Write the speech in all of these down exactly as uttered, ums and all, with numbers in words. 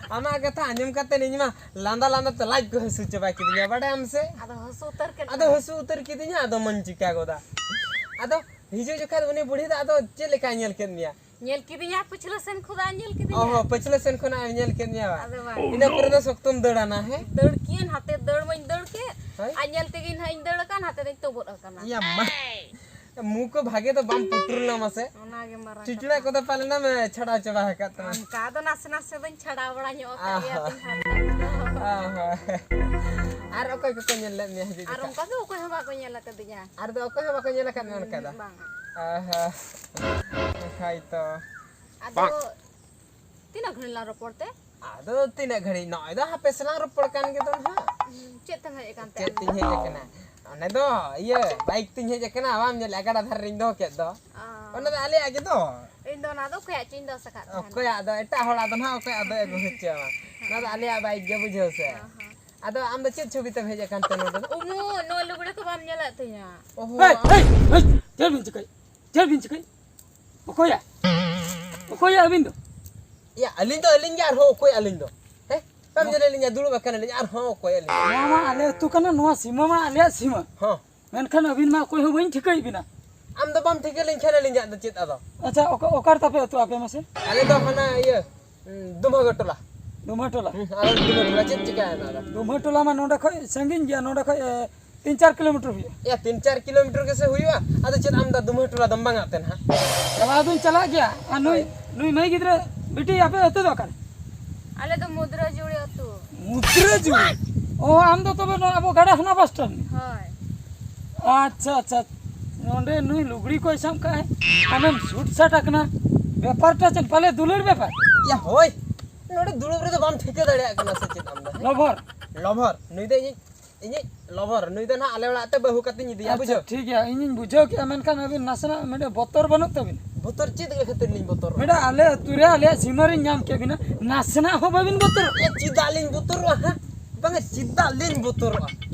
ᱟᱢᱟᱜ ᱠᱟᱛᱷᱟ ᱟᱸᱡᱚᱢ ᱠᱟᱛᱮ ᱤᱧ ᱢᱟ ᱞᱟᱸᱫᱟ ᱞᱟᱸᱫᱟ ᱛᱮ ᱞᱟᱡ ᱠᱚ ᱦᱟᱹᱥᱩ ᱪᱟᱵᱟ ᱠᱤᱫᱤᱧᱟ, ᱵᱟᱰᱟᱭᱟᱢ ᱥᱮ? ᱟᱫᱚ ᱦᱟᱹᱥᱩ ᱩᱛᱟᱹᱨ ᱠᱮᱫ ᱟᱫᱚ ᱢᱮᱭᱟ᱾ ᱦᱟᱹᱥᱩ ᱩᱛᱟᱹᱨ ᱠᱤᱫᱤᱧᱟ, ᱟᱫᱚ ᱢᱟᱧ ᱪᱤᱠᱟ ᱜᱚᱫᱟ? ᱟᱫᱚ ᱦᱤᱡᱩᱜ ᱡᱚᱠᱷᱟᱡ ᱩᱱᱤ ᱵᱩᱲᱦᱤ ᱫᱚ ᱟᱫᱚ ᱪᱮᱫ ᱞᱮᱠᱟᱭ ᱧᱮᱞ ᱠᱮᱫ ᱢᱮᱭᱟ? ᱧᱮᱞ ᱠᱤᱫᱤᱧᱟ, ᱯᱟᱹᱪᱷᱞᱟᱹ ᱥᱮᱱ ᱠᱷᱚᱱᱟᱜ ᱧᱮᱞ ᱠᱤᱫᱤᱧᱟ᱾ ᱚ ᱦᱚᱸ, ᱯᱟᱹᱪᱷᱞᱟᱹ ᱥᱮᱱ ᱠᱷᱚᱱᱟᱜ ᱮ ᱧᱮᱞ ᱠᱮᱫ ᱢᱮᱭᱟ ᱵᱟᱝ? ᱟᱫᱚ ᱵᱟᱝ᱾ ᱤᱱᱟᱹ ᱯᱚᱨᱮ ᱫᱚ ᱥᱚᱠᱛᱚᱢ ᱫᱟᱹᱲ ᱟᱱᱟ, ᱦᱮᱸ? ᱫᱟᱹᱲ ᱠᱤᱭᱟᱹᱧ, ᱦᱟᱛᱮ ᱫᱟᱹᱲ ᱢᱟᱧ ᱫᱟᱹᱲ ᱠᱮᱫ᱾ ᱦᱳᱭ᱾ ᱟᱡ ᱧᱮᱞ ᱛᱮᱜᱮ ᱱᱟᱦᱟᱜ ᱤᱧ ᱫᱟᱹᱲ ᱟᱠᱟᱱ, ᱦᱟᱛᱮ ᱫᱚᱧ ᱛᱚᱵᱚᱫ ᱟᱠᱟᱱᱟ᱾ ᱤᱭᱟ ᱢᱟ᱾ ᱢᱩ ᱠᱚ ᱵᱷᱟᱜᱮ ᱫᱚ ᱵᱟᱢ ᱯᱩᱴᱩᱨ ᱞᱮᱱᱟ ᱢᱟᱥᱮ᱾ ᱚᱱᱟᱜᱮ ᱢᱟᱨᱟᱝ ᱪᱤᱪᱲᱟ ᱠᱟᱛᱷᱟ᱾ ᱠᱚᱫᱚ ᱯᱟᱞᱮᱱ ᱮᱢ ᱪᱷᱟᱰᱟᱣ ᱪᱟᱵᱟ ᱟᱠᱟᱫ ᱛᱟᱢᱟ᱾ ᱚᱱᱠᱟ ᱫᱚ ᱱᱟᱥᱮ ᱱᱟᱥᱮ ᱫᱚᱧ ᱪᱷᱟᱰᱟᱣ ᱵᱟᱲᱟ ᱧᱚᱜ ᱟᱠᱟᱫ ᱜᱮᱭᱟ ᱟᱦᱟ᱾ ᱛᱤᱧ ᱦᱟᱱᱛᱮ ᱱᱟᱛᱮ ᱫᱚ᱾ ᱟᱦᱟ᱾ ᱟᱨ ᱚᱠᱚᱭ ᱠᱚᱠᱚ ᱧᱮᱞ ᱞᱮᱫ ᱢᱮᱭᱟ ᱦᱤᱡᱩᱜ ᱟᱨ ᱡᱚᱠᱷᱟᱡ? ᱚᱱᱠᱟ ᱫᱚ ᱚᱠᱚᱭ ᱦᱚᱸ ᱵᱟᱠᱚ ᱧᱮᱞ ᱟᱠᱟᱫᱤᱧᱟ᱾ ᱟᱨ ᱫᱚ ᱚᱠᱚᱭ ᱦᱚᱸ ᱵᱟᱠᱚ ᱧᱮᱞ ᱟᱠᱟᱫ ᱢᱮᱭᱟ ᱚᱱᱠᱟ ᱫᱚ? ᱩᱸᱦᱩᱸ, ᱵᱟᱝᱟ᱾ ᱟᱦᱟ᱾ ᱦᱳᱭ ᱛᱚ᱾ ᱟᱫᱚ ᱛᱤᱱᱟᱹᱜ ᱜᱷᱟᱹᱲᱤᱡ ᱞᱟᱝ ᱨᱚᱯᱚᱲ ᱛᱮ? ᱟᱫᱚ ᱛᱤᱱᱟᱹᱜ ᱜᱷᱟᱹᱲᱤᱡ? ᱱᱚᱜᱼᱚᱭ ᱫᱚ ᱦᱟᱯᱮ ᱥᱮᱞᱟᱝ ᱨᱚᱯᱚᱲ ᱠᱟᱱ ᱜᱮ ᱫᱚ ᱱᱟᱦᱟᱜ᱾ ᱦᱩᱸ, ᱪᱮᱫ ᱛᱮᱢ ᱦᱮᱡ ᱟᱠᱟᱱ ᱛᱮ ᱪᱮᱫ ᱟᱢ ᱛᱤᱧ ᱫᱚ? ᱦᱮᱡ ᱟᱠᱟᱱᱟ? ᱚᱱᱮ ᱫᱚ ᱤᱭᱟᱹ ᱵᱟᱭᱤᱠ ᱛᱤᱧ ᱦᱮᱡ ᱟᱠᱟᱱᱟ, ᱵᱟᱢ ᱧᱮᱞᱮᱫᱼᱟ ᱜᱟᱰᱟ ᱫᱷᱟᱨᱮ ᱨᱤᱧ ᱫᱚᱦᱚ ᱠᱮᱫ ᱫᱚ᱾ ᱚ᱾ ᱚᱱᱟ ᱫᱚ ᱟᱞᱮᱭᱟᱜ ᱜᱮ ᱫᱚ᱾ ᱤᱧ ᱫᱚ ᱚᱱᱟ ᱫᱚ ᱚᱠᱚᱭᱟᱜ ᱪᱚᱧ ᱫᱚᱥ ᱟᱠᱟᱫ ᱛᱟᱦᱮᱱᱟ᱾ ᱚᱠᱚᱭᱟᱜ ᱫᱚ? ᱮᱴᱟᱜ ᱦᱚᱲᱟᱜ ᱫᱚ ᱱᱟᱦᱟᱜ ᱚᱠᱚᱭᱟᱜ ᱫᱚ ᱟᱹᱜᱩ ᱦᱚᱪᱚᱭᱟᱢᱟ? ᱚᱱᱟ ᱫᱚ ᱟᱞᱮᱭᱟᱜ ᱵᱟᱭᱤᱠ ᱜᱮ, ᱵᱩᱡᱷᱟᱹᱣ ᱥᱮ᱾ ᱚ ᱦᱚᱸ᱾ ᱟᱫᱚ ᱟᱢ ᱫᱚ ᱪᱮᱫ ᱪᱷᱚᱵᱤ ᱛᱮᱢ ᱦᱮᱡ ᱟᱠᱟᱱ ᱛᱮ ᱱᱚᱰᱮ ᱫᱚ? ᱩᱢᱩ, ᱱᱚᱣᱟ ᱞᱩᱜᱽᱲᱤ ᱠᱚ ᱵᱟᱢ ᱧᱮᱞᱮᱫ ᱛᱤᱧᱟ? ᱚᱦᱚ᱾ ᱦᱮᱭ, ᱦᱮᱭ, ᱦᱮᱭ, ᱪᱮᱫ ᱵᱤᱱ ᱪᱤᱠᱟᱹᱭ? ᱪᱮᱫ ᱵᱤᱱ ᱪᱤᱠᱟᱹᱭ? ᱚᱠᱚᱭᱟ? ᱚᱠᱚᱭᱟ ᱟᱹᱵᱤᱱ ᱫᱚ? ᱭᱟ, ᱟᱹᱞᱤᱧ ᱫᱚ ᱟᱹᱞᱤᱧ ᱜᱮ, ᱟᱨᱦᱚᱸ ᱚᱠᱚᱭ ᱟᱹᱞᱤᱧ ᱫᱚ? ᱦᱮᱸ? ᱵᱟᱢ ᱧᱮᱞᱮᱫ ᱞᱤᱧᱟ? ᱫᱩᱲᱩᱵ ᱟᱠᱟᱱᱟᱞᱤᱧ, ᱟᱨᱦᱚᱸ ᱚᱠᱚᱭ ᱟᱹᱞᱤᱧ ᱫᱚ? ᱱᱚᱣᱟ ᱢᱟ ᱟᱞᱮ ᱟᱹᱛᱩ ᱠᱟᱱᱟ, ᱱᱚᱣᱟ ᱥᱤᱢᱟᱹ ᱢᱟ ᱟᱞᱮᱭᱟᱜ ᱥᱤᱢᱟᱹ᱾ ᱦᱚᱸ᱾ ᱢᱮᱱᱠᱷᱟᱱ ᱟᱹᱵᱤᱱ ᱢᱟ ᱚᱠᱚᱭ ᱦᱚᱸ ᱵᱟᱹᱧ ᱴᱷᱤᱠᱟᱹᱭᱮᱫ ᱵᱤᱱᱟ᱾ ᱟᱢ ᱫᱚ ᱵᱟᱢ ᱴᱷᱤᱠᱟᱹ ᱞᱤᱧ ᱠᱷᱟᱱ ᱟᱹᱞᱤᱧᱟᱜ ᱫᱚ ᱪᱮᱫ ᱟᱫᱚ? ᱟᱪᱪᱷᱟ, ᱚᱠᱟ, ᱚᱠᱟ ᱨᱮ ᱛᱟᱯᱮ ᱟᱹᱛᱩ ᱟᱯᱮ ᱢᱟᱥᱮ? ᱟᱞᱮ ᱫᱚ ᱦᱟᱱᱟ ᱤᱭᱟᱹ, ᱩᱸ, ᱫᱩᱢᱦᱟᱹᱜᱟᱹ ᱴᱚᱞᱟ᱾ ᱫᱩᱢᱦᱟᱹ ᱴᱚᱞᱟ? ᱦᱩᱸ, ᱟᱞᱮ ᱫᱚ ᱫᱩᱢᱦᱟᱹ ᱴᱚᱞᱟ᱾ ᱪᱮᱫ ᱪᱤᱠᱟᱹᱭᱮᱱᱟ ᱟᱫᱚ? ᱫᱩᱢᱦᱟᱹ ᱴᱚᱞᱟ ᱢᱟ ᱱᱚᱰᱮ ᱠᱷᱚᱡ ᱥᱟᱺᱜᱤᱧ ᱜᱮᱭᱟ, ᱱᱚᱰᱮ ᱠᱷᱚᱡ, ᱮ, ᱛᱤᱱ ᱪᱟᱨ ᱠᱤᱞᱳᱢᱤᱴᱟᱨ ᱦᱩᱭᱩᱜᱼᱟ᱾ ᱮᱭᱟ, ᱛᱤᱱ ᱪᱟᱨ ᱠᱤᱞᱳᱢᱤᱴᱟᱨ ᱜᱮᱥᱮ ᱦᱩᱭᱩᱜᱼᱟ, ᱟᱫᱚ ᱪᱮᱫ ᱟᱢ ᱫᱚ ᱫᱩᱢᱦᱟᱹ ᱴᱚᱞᱟ ᱫᱚᱢ ᱵᱟᱝ ᱟᱜ ᱛᱮ ᱱᱟᱦᱟᱜ? ᱪᱟᱞᱟᱣ ᱫᱩᱧ ᱪᱟᱞᱟᱜ ᱜᱮᱭᱟ᱾ ᱟᱨ ᱱᱩᱭ, ᱦᱳᱭ᱾ ᱱᱩᱭ ᱢᱟᱹᱭ ᱜᱤᱫᱽᱨᱟᱹ, ᱵᱤᱴᱤ, ᱟᱯᱮ ᱟᱹᱛᱩ ᱫᱚ ᱚᱠᱟᱨᱮ? ᱟᱞᱮ ᱫᱚ ᱢᱩᱫᱽᱨᱟᱹ ᱡᱩᱲᱤ ᱟᱹᱛᱩ᱾ ᱢᱩᱫᱽᱨᱟᱹ ᱡᱩᱲᱤ? ᱚ, ᱟᱢ ᱫᱚ ᱛᱚᱵᱮ ᱱᱚᱣᱟ ᱟᱵᱚ ᱜᱟᱰᱟ ᱦᱟᱱᱟ ᱵᱟᱥ ᱴᱟᱺᱰ? ᱦᱳᱭ᱾ ᱟᱪᱪᱷᱟ, ᱟᱪᱪᱷᱟ᱾ ᱱᱚᱰᱮ ᱱᱩᱭ ᱞᱩᱜᱽᱲᱤ ᱠᱚᱭ ᱥᱟᱵ ᱠᱟᱜᱼᱟᱭ, ᱟᱢᱮᱢ ᱥᱩᱴ ᱥᱟᱴ ᱟᱠᱟᱱᱟ᱾ ᱵᱮᱯᱟᱨᱴᱟ ᱪᱮᱫ ᱯᱟᱞᱮ ᱫᱩᱞᱟᱹᱲ ᱵᱮᱯᱟᱨ? ᱭᱟ, ᱦᱳᱭ᱾ ᱱᱚᱰᱮ ᱫᱩᱲᱩᱵ ᱨᱮᱫᱚ ᱵᱟᱢ ᱴᱷᱤᱠᱟᱹ ᱫᱟᱲᱮᱭᱟᱜ ᱠᱟᱱᱟ ᱥᱮ ᱪᱮᱫ ᱟᱢ ᱫᱚ, ᱦᱮᱸ? ᱞᱚᱵᱷᱚᱨ᱾ ᱞᱚᱵᱷᱚᱨ᱾ ᱱᱩᱭ ᱫᱚ ᱤᱧᱤᱡ, ᱤᱧᱤᱡ ᱞᱚᱵᱷᱚᱨ᱾ ᱱᱩᱭ ᱫᱚ ᱱᱟᱦᱟᱜ ᱟᱞᱮ ᱚᱲᱟᱜ ᱛᱮ ᱵᱟᱹᱦᱩ ᱠᱟᱛᱮᱧ ᱤᱫᱤᱭᱟ, ᱟᱪᱪᱷᱟ, ᱵᱩᱡᱷᱟᱹᱣ? ᱴᱷᱤᱠ ᱜᱮᱭᱟ, ᱤᱧᱤᱧ ᱵᱩᱡᱷᱟᱹᱣ ᱠᱮᱜᱼᱟ, ᱢᱮᱱᱠᱷᱟᱱ ᱟᱹᱵᱤᱱ ᱱᱟᱥᱮᱱᱟᱜ ᱢᱤᱫᱴᱮᱡ ᱵᱚᱛᱚᱨ ᱵᱟᱹᱱᱩᱜ ᱛᱟᱹᱵᱤᱱᱟ? ᱵᱚᱛᱚᱨ ᱪᱮᱫ ᱠᱷᱟᱹᱛᱤᱨ ᱞᱤᱧ ᱵᱚᱛᱚᱨᱚᱜᱼᱟ? ᱢᱮᱰᱟ, ᱟᱞᱮ ᱟᱹᱛᱩ ᱨᱮ ᱟᱞᱮᱭᱟᱜ ᱥᱤᱢᱟᱹ ᱨᱤᱧ ᱧᱟᱢ ᱠᱮᱫ ᱵᱤᱱᱟ, ᱱᱟᱥᱮᱱᱟᱜ ᱦᱚᱸ ᱵᱟᱹᱵᱤᱱ ᱵᱚᱛᱚᱨᱚᱜᱼᱟ? ᱮ, ᱪᱮᱫᱟᱜ ᱞᱤᱧ ᱵᱚᱛᱚᱨᱚᱜᱼᱟ, ᱦᱮᱸ? ᱵᱟᱝᱟ, ᱪᱮᱫᱟᱜ ᱞᱤᱧ ᱵᱚᱛᱚᱨᱚᱜᱼᱟ?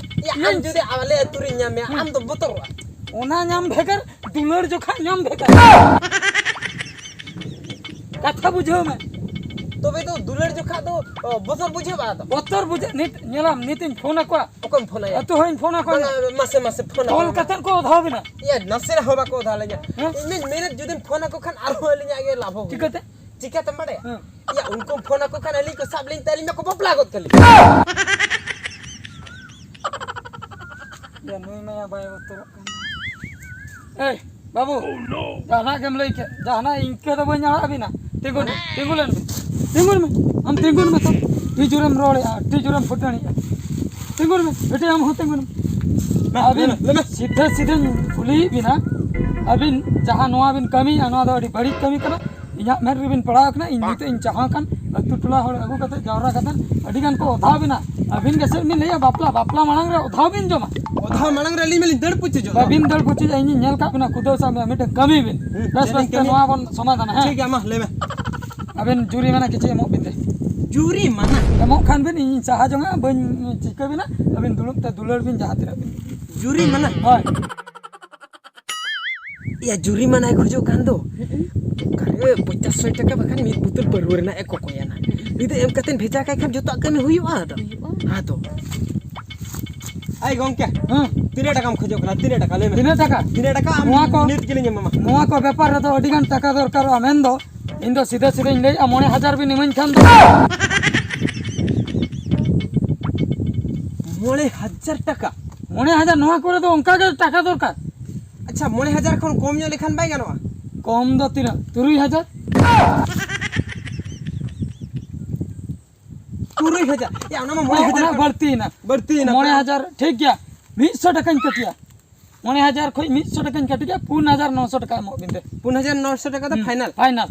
ᱮ, ᱤᱧ ᱟᱢ ᱡᱩᱫᱤ ᱟᱞᱮ ᱟᱹᱛᱩ ᱨᱮᱧ ᱧᱟᱢ ᱢᱮᱭᱟ, ᱟᱢ ᱫᱚ ᱵᱚᱛᱚᱨᱚᱜᱼᱟ᱾ ᱚᱱᱟ ᱧᱟᱢ ᱵᱷᱮᱜᱟᱨ, ᱫᱩᱞᱟᱹᱲ ᱡᱚᱠᱷᱟᱜ ᱧᱟᱢ ᱵᱷᱮᱜᱟᱨ᱾ ᱠᱟᱛᱷᱟ ᱵᱩᱡᱷᱟᱹᱣ ᱢᱮ᱾ ᱛᱚᱵᱮ ᱫᱚ ᱫᱩᱞᱟᱹᱲ ᱡᱚᱠᱷᱟᱜ ᱫᱚ, ᱚ, ᱵᱚᱛᱚᱨ ᱵᱩᱡᱷᱟᱹᱜᱼᱟ ᱟᱫᱚ᱾ ᱵᱚᱛᱚᱨ ᱵᱩᱡᱷᱟᱹᱜ, ᱱᱤᱛ ᱧᱮᱞᱟᱢ, ᱱᱤᱛ ᱤᱧ ᱯᱷᱳᱱ ᱟᱠᱚᱣᱟ᱾ ᱚᱠᱚᱭᱮᱢ ᱯᱷᱳᱱ ᱟᱭᱟ? ᱟᱹᱛᱩ ᱦᱚᱲᱤᱧ ᱯᱷᱳᱱ ᱟᱠᱚᱣᱟ᱾ ᱵᱟᱝᱟ, ᱢᱟᱥᱮ, ᱢᱟᱥᱮ, ᱯᱷᱳᱱ ᱠᱚᱞ ᱟᱠᱚ ᱢᱮ᱾ ᱠᱟᱛᱮ ᱠᱚ ᱚᱫᱷᱟᱣ ᱵᱮᱱᱟ᱾ ᱤᱭᱟᱹ, ᱱᱟᱥᱮ ᱨᱮᱦᱚᱸ ᱵᱟᱠᱚ ᱚᱫᱷᱟᱣ ᱞᱤᱧᱟ᱾ ᱦᱮᱸ? ᱤᱧ ᱢᱮᱱᱮᱫ, ᱡᱩᱫᱤᱢ ᱯᱷᱳᱱ ᱟᱠᱚ ᱠᱷᱟᱱ ᱟᱨᱦᱚᱸ ᱟᱹᱞᱤᱧᱟᱜ ᱜᱮ ᱞᱟᱵᱷ ᱦᱩᱭᱩᱜᱼᱟ᱾ ᱪᱤᱠᱟᱹᱛᱮ? ᱪᱤᱠᱟᱹᱛᱮᱢ ᱵᱟᱲᱟᱭᱟ? ᱦᱮᱸ᱾ ᱤᱭᱟᱹ, ᱩᱱᱠᱩᱢ ᱯᱷᱳᱱ ᱟᱠᱚ ᱠᱷᱟᱱ ᱟᱹᱞᱤᱧ ᱠᱚ ᱥᱟᱵ ᱞᱤᱧ ᱛᱮ ᱟᱹᱞᱤᱧ ᱢᱟᱠᱚ ᱵᱟᱯᱞᱟ ᱜᱚᱫ ᱠᱟᱹᱞᱤᱧ᱾ ᱭᱟ, ᱱᱩᱭ ᱢᱟ ᱭᱟ ᱵᱟᱭ ᱵᱚᱛᱚᱨᱚᱜ ᱠᱟᱱ᱾ ᱮᱭ, ᱵᱟᱹᱵᱩ, ᱡᱟᱦᱟᱱᱟᱜ ᱜᱮᱢ ᱞᱟᱹᱭ ᱠᱮᱫ, ᱡᱟᱦᱟᱱᱟᱜ ᱤᱱᱠᱟᱹ ᱫᱚ ᱵᱟᱹᱧ ᱟᱲᱟᱜ ᱵᱤᱱᱟ᱾ ᱛᱤᱸᱜᱩ, ᱛᱤᱸᱜᱩ ᱞᱮᱱ ᱵᱤᱱ᱾ ᱛᱤᱸᱜᱩᱱ ᱢᱮ, ᱟᱢ ᱛᱤᱸᱜᱩᱱ ᱢᱮ ᱛᱚ᱾ ᱟᱹᱰᱤ ᱡᱳᱨᱮᱢ ᱨᱚᱲᱮᱜᱼᱟ, ᱟᱹᱰᱤ ᱡᱳᱨᱮᱢ ᱯᱷᱩᱴᱟᱹᱱᱮᱜᱼᱟ᱾ ᱛᱤᱸᱜᱩᱱ ᱢᱮ, ᱵᱤᱴᱤ, ᱟᱢ ᱦᱚᱸ ᱛᱤᱸᱜᱩᱱ ᱢᱮ᱾ ᱢᱟ, ᱟᱹᱵᱤᱱ ᱞᱟᱹᱭ ᱢᱮ, ᱞᱟᱹᱭ ᱢᱮ᱾ ᱥᱤᱫᱷᱟᱹ ᱥᱤᱫᱷᱟᱹᱧ ᱠᱩᱞᱤᱭᱮᱫ ᱵᱤᱱᱟ, ᱟᱹᱵᱤᱱ ᱡᱟᱦᱟᱸ ᱱᱚᱣᱟ ᱵᱤᱱ ᱠᱟᱹᱢᱤᱭᱮᱫᱼᱟ, ᱱᱚᱣᱟ ᱫᱚ ᱟᱹᱰᱤ ᱵᱟᱹᱲᱤᱡ ᱠᱟᱹᱢᱤ ᱠᱟᱱᱟ᱾ ᱤᱧᱟᱹᱜ ᱢᱮᱫ ᱨᱮᱵᱤᱱ ᱯᱟᱲᱟᱣ ᱟᱠᱟᱱᱟ, ᱤᱧ ᱱᱤᱛᱚᱜ ᱤᱧ ᱪᱟᱦᱟᱣ ᱠᱟᱱ ᱟᱹᱛᱩ ᱴᱚᱞᱟ ᱦᱚᱲ ᱟᱹᱜᱩ ᱠᱟᱛᱮ ᱡᱟᱣᱨᱟ ᱠᱟᱛᱮ ᱟᱹᱰᱤ ᱜᱟᱱ ᱠᱚ ᱚᱫᱷᱟᱣ ᱵᱤᱱᱟ᱾ ᱟᱹᱵᱤᱱ ᱜᱮ ᱪᱮᱫ ᱵᱤᱱ ᱞᱟᱹᱭᱟ, ᱵᱟᱯᱞᱟ, ᱵᱟᱯᱞᱟ ᱢᱟᱲᱟᱝ ᱨᱮ ᱚᱫᱷᱟᱣ ᱵᱤᱱ ᱡᱚᱢᱟ? ᱚᱫᱷᱟᱣ ᱢᱟᱲᱟᱝ ᱨᱮ ᱟᱹᱞᱤᱧ ᱢᱟᱞᱤᱧ ᱫᱟᱹᱲ ᱯᱩᱪᱩᱡᱚᱜ ᱫᱚ᱾ ᱵᱟᱹᱵᱤᱱ ᱫᱟᱹᱲ ᱯᱩᱪᱩᱡᱟ, ᱤᱧᱤᱧ ᱧᱮᱞ ᱠᱟᱜ ᱵᱤᱱᱟ, ᱠᱩᱫᱟᱹᱣ ᱥᱟᱵ ᱢᱮ, ᱢᱤᱫᱴᱮᱱ ᱠᱟᱹᱢᱤ ᱵᱤᱱ᱾ ᱦᱩᱸ, ᱵᱮᱥ, ᱪᱮᱫ ᱵᱮᱥ ᱞᱤᱧ ᱛᱮ ᱠᱟᱹᱢᱤᱭᱟ? ᱱᱚᱣᱟ ᱵᱚᱱ ᱥᱚᱢᱟᱫᱷᱟᱱᱟ, ᱦᱮᱸ? ᱴᱷᱤᱠ ᱜᱮᱭᱟ, ᱢᱟ ᱞᱟᱹᱭ ᱢᱮ᱾ ᱟᱵᱮᱱ ᱡᱩᱨᱤᱢᱟᱱᱟ ᱠᱤᱪᱷᱩ ᱮᱢᱚᱜ ᱵᱤᱱ ᱫᱮ᱾ ᱡᱩᱨᱤᱢᱟᱱᱟ? ᱮᱢᱚᱜ ᱠᱷᱟᱱ ᱵᱤᱱ, ᱤᱧᱤᱧ ᱥᱟᱦᱟ ᱡᱚᱝᱟ, ᱵᱟᱹᱧ ᱪᱤᱠᱟᱹ ᱵᱤᱱᱟ, ᱟᱹᱵᱤᱱ ᱫᱩᱲᱩᱵ ᱛᱮ ᱫᱩᱞᱟᱹᱲ ᱵᱤᱱ ᱡᱟᱦᱟᱸ ᱛᱤᱱᱟᱹᱜ ᱵᱤᱱ᱾ ᱡᱩᱨᱤᱢᱟᱱᱟ? ᱦᱳᱭ᱾ ᱭᱟ, ᱡᱩᱨᱤᱢᱟᱱᱟᱭ ᱠᱷᱚᱡᱚᱜ ᱠᱟᱱ ᱫᱚ᱾ ᱦᱩᱸ᱾ ᱚᱠᱟᱨᱮ ᱯᱚᱧᱪᱟᱥ ᱥᱚᱭ ᱴᱟᱠᱟ ᱵᱟᱠᱷᱟᱱ ᱢᱤᱫ ᱵᱳᱛᱚᱞ ᱯᱟᱹᱨᱣᱟᱹ ᱨᱮᱱᱟᱜ ᱮ ᱠᱚᱠᱚᱭᱟᱱᱟ᱾ ᱦᱩᱸ᱾ ᱱᱤᱛ ᱮᱢ ᱠᱟᱛᱮᱱ ᱵᱷᱮᱡᱟ ᱠᱟᱭ ᱠᱷᱟᱱ ᱡᱚᱛᱚᱣᱟᱜ ᱠᱟᱹᱢᱤ ᱦᱩᱭᱩᱜᱼᱟ ᱟᱫᱚ᱾ ᱦᱩᱭᱩᱜᱼᱟ᱾ ᱦᱮᱸ ᱛᱚ᱾ ᱟᱭ ᱜᱚᱝᱠᱮ, ᱦᱮᱸ᱾ ᱛᱤᱱᱟᱹᱜ ᱴᱟᱠᱟᱢ ᱠᱷᱚᱡᱚᱜ ᱠᱟᱱᱟ? ᱛᱤᱱᱟᱹᱜ ᱴᱟᱠᱟ? ᱞᱟᱹᱭ ᱢᱮ᱾ ᱛᱤᱱᱟᱹᱜ ᱴᱟᱠᱟ? ᱛᱤᱱᱟᱹᱜ ᱴᱟᱠᱟ? ᱟᱢ ᱱᱚᱣᱟ ᱠᱚ, ᱱᱤᱛ ᱜᱮᱞᱤᱧ ᱮᱢᱟᱢᱟ᱾ ᱱᱚᱣᱟ ᱠᱚ ᱵᱮᱯᱟᱨ ᱨᱮᱫᱚ ᱟᱹᱰᱤ ᱜᱟᱱ ᱴᱟᱠᱟ ᱫᱚᱨᱠᱟᱨᱚᱜᱼᱟ, ᱢᱮᱱᱫᱚ ᱤᱧ ᱫᱚ ᱥᱤᱫᱷᱟᱹ ᱥᱤᱫᱷᱟᱹᱧ ᱞᱟᱹᱭᱮᱜᱼᱟ, ᱢᱚᱬᱮ ᱦᱟᱡᱟᱨ ᱵᱤᱱ ᱤᱢᱟᱹᱧ ᱠᱷᱟᱱ ᱫᱚ᱾ ᱢᱚᱬᱮ ᱦᱟᱡᱟᱨ ᱴᱟᱠᱟ? ᱢᱚᱬᱮ ᱦᱟᱡᱟᱨ, ᱱᱚᱣᱟ ᱠᱚᱨᱮ ᱫᱚ ᱚᱱᱠᱟ ᱜᱮ ᱴᱟᱠᱟ ᱫᱚᱨᱠᱟᱨ᱾ ᱟᱪᱪᱷᱟ, ᱢᱚᱬᱮ ᱦᱟᱡᱟᱨ ᱠᱷᱚᱱ ᱠᱚᱢ ᱧᱚᱜ ᱞᱮᱠᱷᱟᱱ ᱵᱟᱭ ᱜᱟᱱᱚᱜᱼᱟ? ᱠᱚᱢ ᱫᱚ ᱛᱤᱱᱟᱹᱜ? ᱛᱩᱨᱩᱭ ᱦᱟᱡᱟᱨ? ᱛᱩᱨᱩᱭ ᱦᱟᱡᱟᱨ? ᱭᱟ, ᱚᱱᱟ ᱢᱟ ᱢᱚᱬᱮ ᱦᱟᱡᱟᱨ ᱚᱱᱟ ᱠᱷᱚᱱ ᱵᱟᱹᱲᱛᱤᱭᱮᱱᱟ᱾ ᱵᱟᱹᱲᱛᱤᱭᱮᱱᱟ᱾ ᱢᱚᱬᱮ ᱦᱟᱡᱟᱨ, ᱴᱷᱤᱠ ᱜᱮᱭᱟ, ᱢᱤᱫ ᱥᱚ ᱴᱟᱠᱟᱧ ᱠᱟᱹᱴᱤᱭᱟ᱾ ᱢᱚᱬᱮ ᱦᱟᱡᱟᱨ ᱠᱷᱚᱱ ᱢᱤᱫ ᱥᱚ ᱴᱟᱠᱟᱧ ᱠᱟᱹᱴᱤᱡᱟ, ᱯᱩᱱ ᱦᱟᱡᱟᱨ ᱱᱚᱥᱚ ᱴᱟᱠᱟ ᱮᱢᱚᱜ ᱵᱤᱱ ᱫᱮ᱾ ᱯᱩᱱ ᱦᱟᱡᱟᱨ ᱱᱚᱥᱚ ᱴᱟᱠᱟ ᱫᱚ ᱦᱩᱸ, ᱯᱷᱟᱭᱱᱟᱞ? ᱯᱷᱟᱭᱱᱟᱞ᱾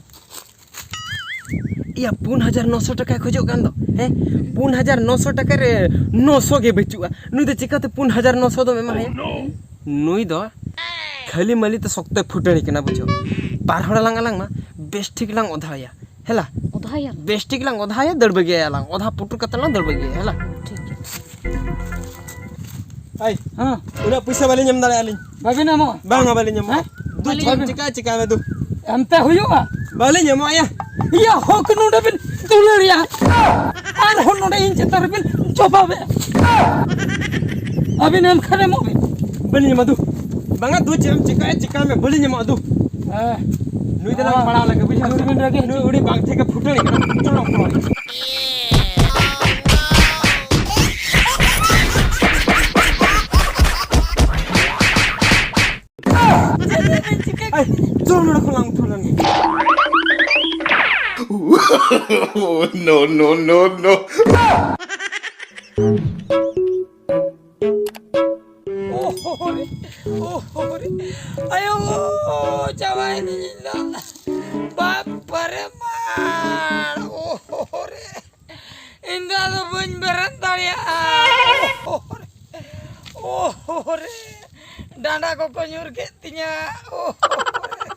ᱤᱭᱟ, ᱯᱩᱱ ᱦᱟᱡᱟᱨ ᱱᱚᱥᱚ ᱴᱟᱠᱟᱭ ᱠᱷᱚᱡᱚᱜ ᱠᱟᱱ ᱫᱚ, ᱦᱮᱸ? ᱯᱩᱱ ᱦᱟᱡᱟᱨ ᱱᱚᱥᱚ ᱴᱟᱠᱟ ᱨᱮ ᱱᱚᱥᱚ ᱜᱮ ᱵᱟᱹᱪᱩᱜᱼᱟ᱾ ᱱᱩᱭ ᱫᱚ ᱪᱤᱠᱟᱹᱛᱮ ᱯᱩᱱ ᱦᱟᱡᱟᱨ ᱱᱚᱥᱚ ᱫᱚᱢ ᱮᱢᱟᱭᱟ? ᱱᱩᱭ ᱫᱚ ᱠᱷᱟᱹᱞᱤ ᱢᱟᱹᱞᱤ ᱛᱮ ᱥᱚᱠᱛᱚᱭ ᱯᱷᱩᱴᱟᱹᱱᱤ ᱠᱟᱱᱟ, ᱵᱩᱡᱷᱟᱹᱣ? ᱵᱟᱨ ᱦᱚᱲ ᱟᱞᱟᱝ ᱟᱞᱟᱝ ᱢᱟ ᱵᱮᱥ ᱴᱷᱤᱠ ᱞᱟᱝ ᱚᱫᱷᱟᱭᱟ, ᱦᱮᱞᱟ? ᱚᱫᱷᱟᱭᱟ? ᱵᱮᱥ ᱴᱷᱤᱠ ᱞᱟᱝ ᱚᱫᱷᱟᱭᱟ, ᱫᱟᱹᱲ ᱵᱟᱹᱜᱤᱭᱟᱭᱟ ᱞᱟᱝ, ᱚᱫᱷᱟ ᱯᱩᱴᱩᱨ ᱠᱟᱛᱮ ᱞᱟᱝ ᱫᱟᱹᱲ ᱵᱟᱹᱜᱤᱭᱟᱭᱟ, ᱦᱮᱞᱟ? ᱴᱷᱤᱠ ᱜᱮᱭᱟ᱾ ᱟᱭ, ᱦᱮᱸ᱾ ᱩᱱᱟᱹᱜ ᱯᱩᱭᱥᱟᱹ ᱵᱟᱹᱞᱤᱧ ᱮᱢ ᱫᱟᱲᱮᱭᱟᱜᱼᱟ ᱟᱹᱞᱤᱧ᱾ ᱵᱟᱵᱤᱱ ᱮᱢᱚᱜᱼᱟ? ᱵᱟᱝᱟ, ᱵᱟᱹᱞᱤᱧ ᱮᱢᱚᱜᱼᱟ᱾ ᱦᱮᱸ? ᱫᱩ ᱵᱟᱹᱞᱤᱧ ᱪᱮᱫ ᱮᱢ ᱮᱢᱚᱜᱼᱟ᱾ ᱪᱤᱠᱟᱹᱭᱟ, ᱪᱤᱠᱟᱹᱭ ᱢᱮ ᱫᱩ᱾ ᱮᱢᱛᱮ ᱦᱩᱭᱩᱜᱼᱟ? ᱵᱟᱹᱞᱤᱧ ᱮᱢᱚᱜᱼᱟ ᱭᱟ᱾ ᱤᱭᱟᱹ, ᱦᱚᱠ ᱱᱚᱰᱮ ᱵᱤᱱ ᱫᱩᱞᱟᱹᱲᱮᱜᱼᱟ᱾ ᱟᱨᱦᱚᱸ ᱱᱚᱰᱮ ᱤᱧ ᱪᱮᱛᱟᱱ ᱨᱮᱵᱤᱱ ᱡᱚᱵᱟᱵᱮᱜᱼᱟ᱾ ᱟᱹᱵᱤᱱ ᱮᱢ ᱠᱷᱟᱱ ᱮᱢᱚᱜ ᱵᱤᱱ᱾ ᱵᱟᱹᱞᱤᱧ ᱮᱢᱟ ᱫᱩ᱾ ᱵᱟᱝᱟ ᱫᱩ, ᱪᱮᱫ ᱮᱢ ᱪᱤᱠᱟᱹᱭᱟ, ᱪᱤᱠᱟᱹᱭ ᱢᱮ, ᱵᱟᱹᱞᱤᱧ ᱮᱢᱚᱜᱼᱟ ᱫᱩ᱾ ᱦᱮᱸ᱾ ᱱᱩᱭ ᱫᱚᱞᱟᱝ ᱯᱟᱲᱟᱣ ᱞᱮᱱ ᱜᱮ, ᱵᱩᱡᱷᱟᱹᱣ? ᱟᱹᱵᱤᱱ ᱨᱟᱹᱜᱤ ᱱᱩᱭ ᱟᱹᱰᱤ ᱵᱟᱝ ᱴᱷᱤᱠ ᱮ ᱯᱷᱩᱴᱟᱹᱱ ᱠᱟᱱᱟ᱾ ᱪᱚᱞᱚ, ᱪᱚᱞᱚ᱾ ᱟᱭ, ᱪᱚᱞ ᱱᱚᱰᱮ ᱠᱷᱚᱱ ᱞᱟᱝ ᱩᱴᱷᱟᱹᱣ ᱞᱮᱱ ᱜᱮ᱾ No, no, no, no. ᱳᱦᱳ ᱨᱮ, ᱳᱦᱳ ᱨᱮ, ᱟᱭᱳ, ᱪᱟᱵᱟᱭᱮᱱᱟᱹᱧ ᱤᱧ ᱫᱚ᱾ ᱵᱟᱯ ᱨᱮ ᱢᱟᱲ, ᱳᱦᱳ ᱨᱮ, ᱤᱧ ᱫᱚ ᱟᱫᱚ ᱵᱟᱹᱧ ᱵᱮᱨᱮᱫ ᱫᱟᱲᱮᱭᱟᱜᱼᱟ᱾ ᱳᱦᱳ ᱨᱮ, ᱳᱦᱳ ᱨᱮ, ᱰᱟᱸᱰᱟ ᱠᱚᱠᱚ ᱧᱩᱨ ᱠᱮᱫ ᱛᱤᱧᱟ᱾ ᱳᱦᱳ ᱨᱮ,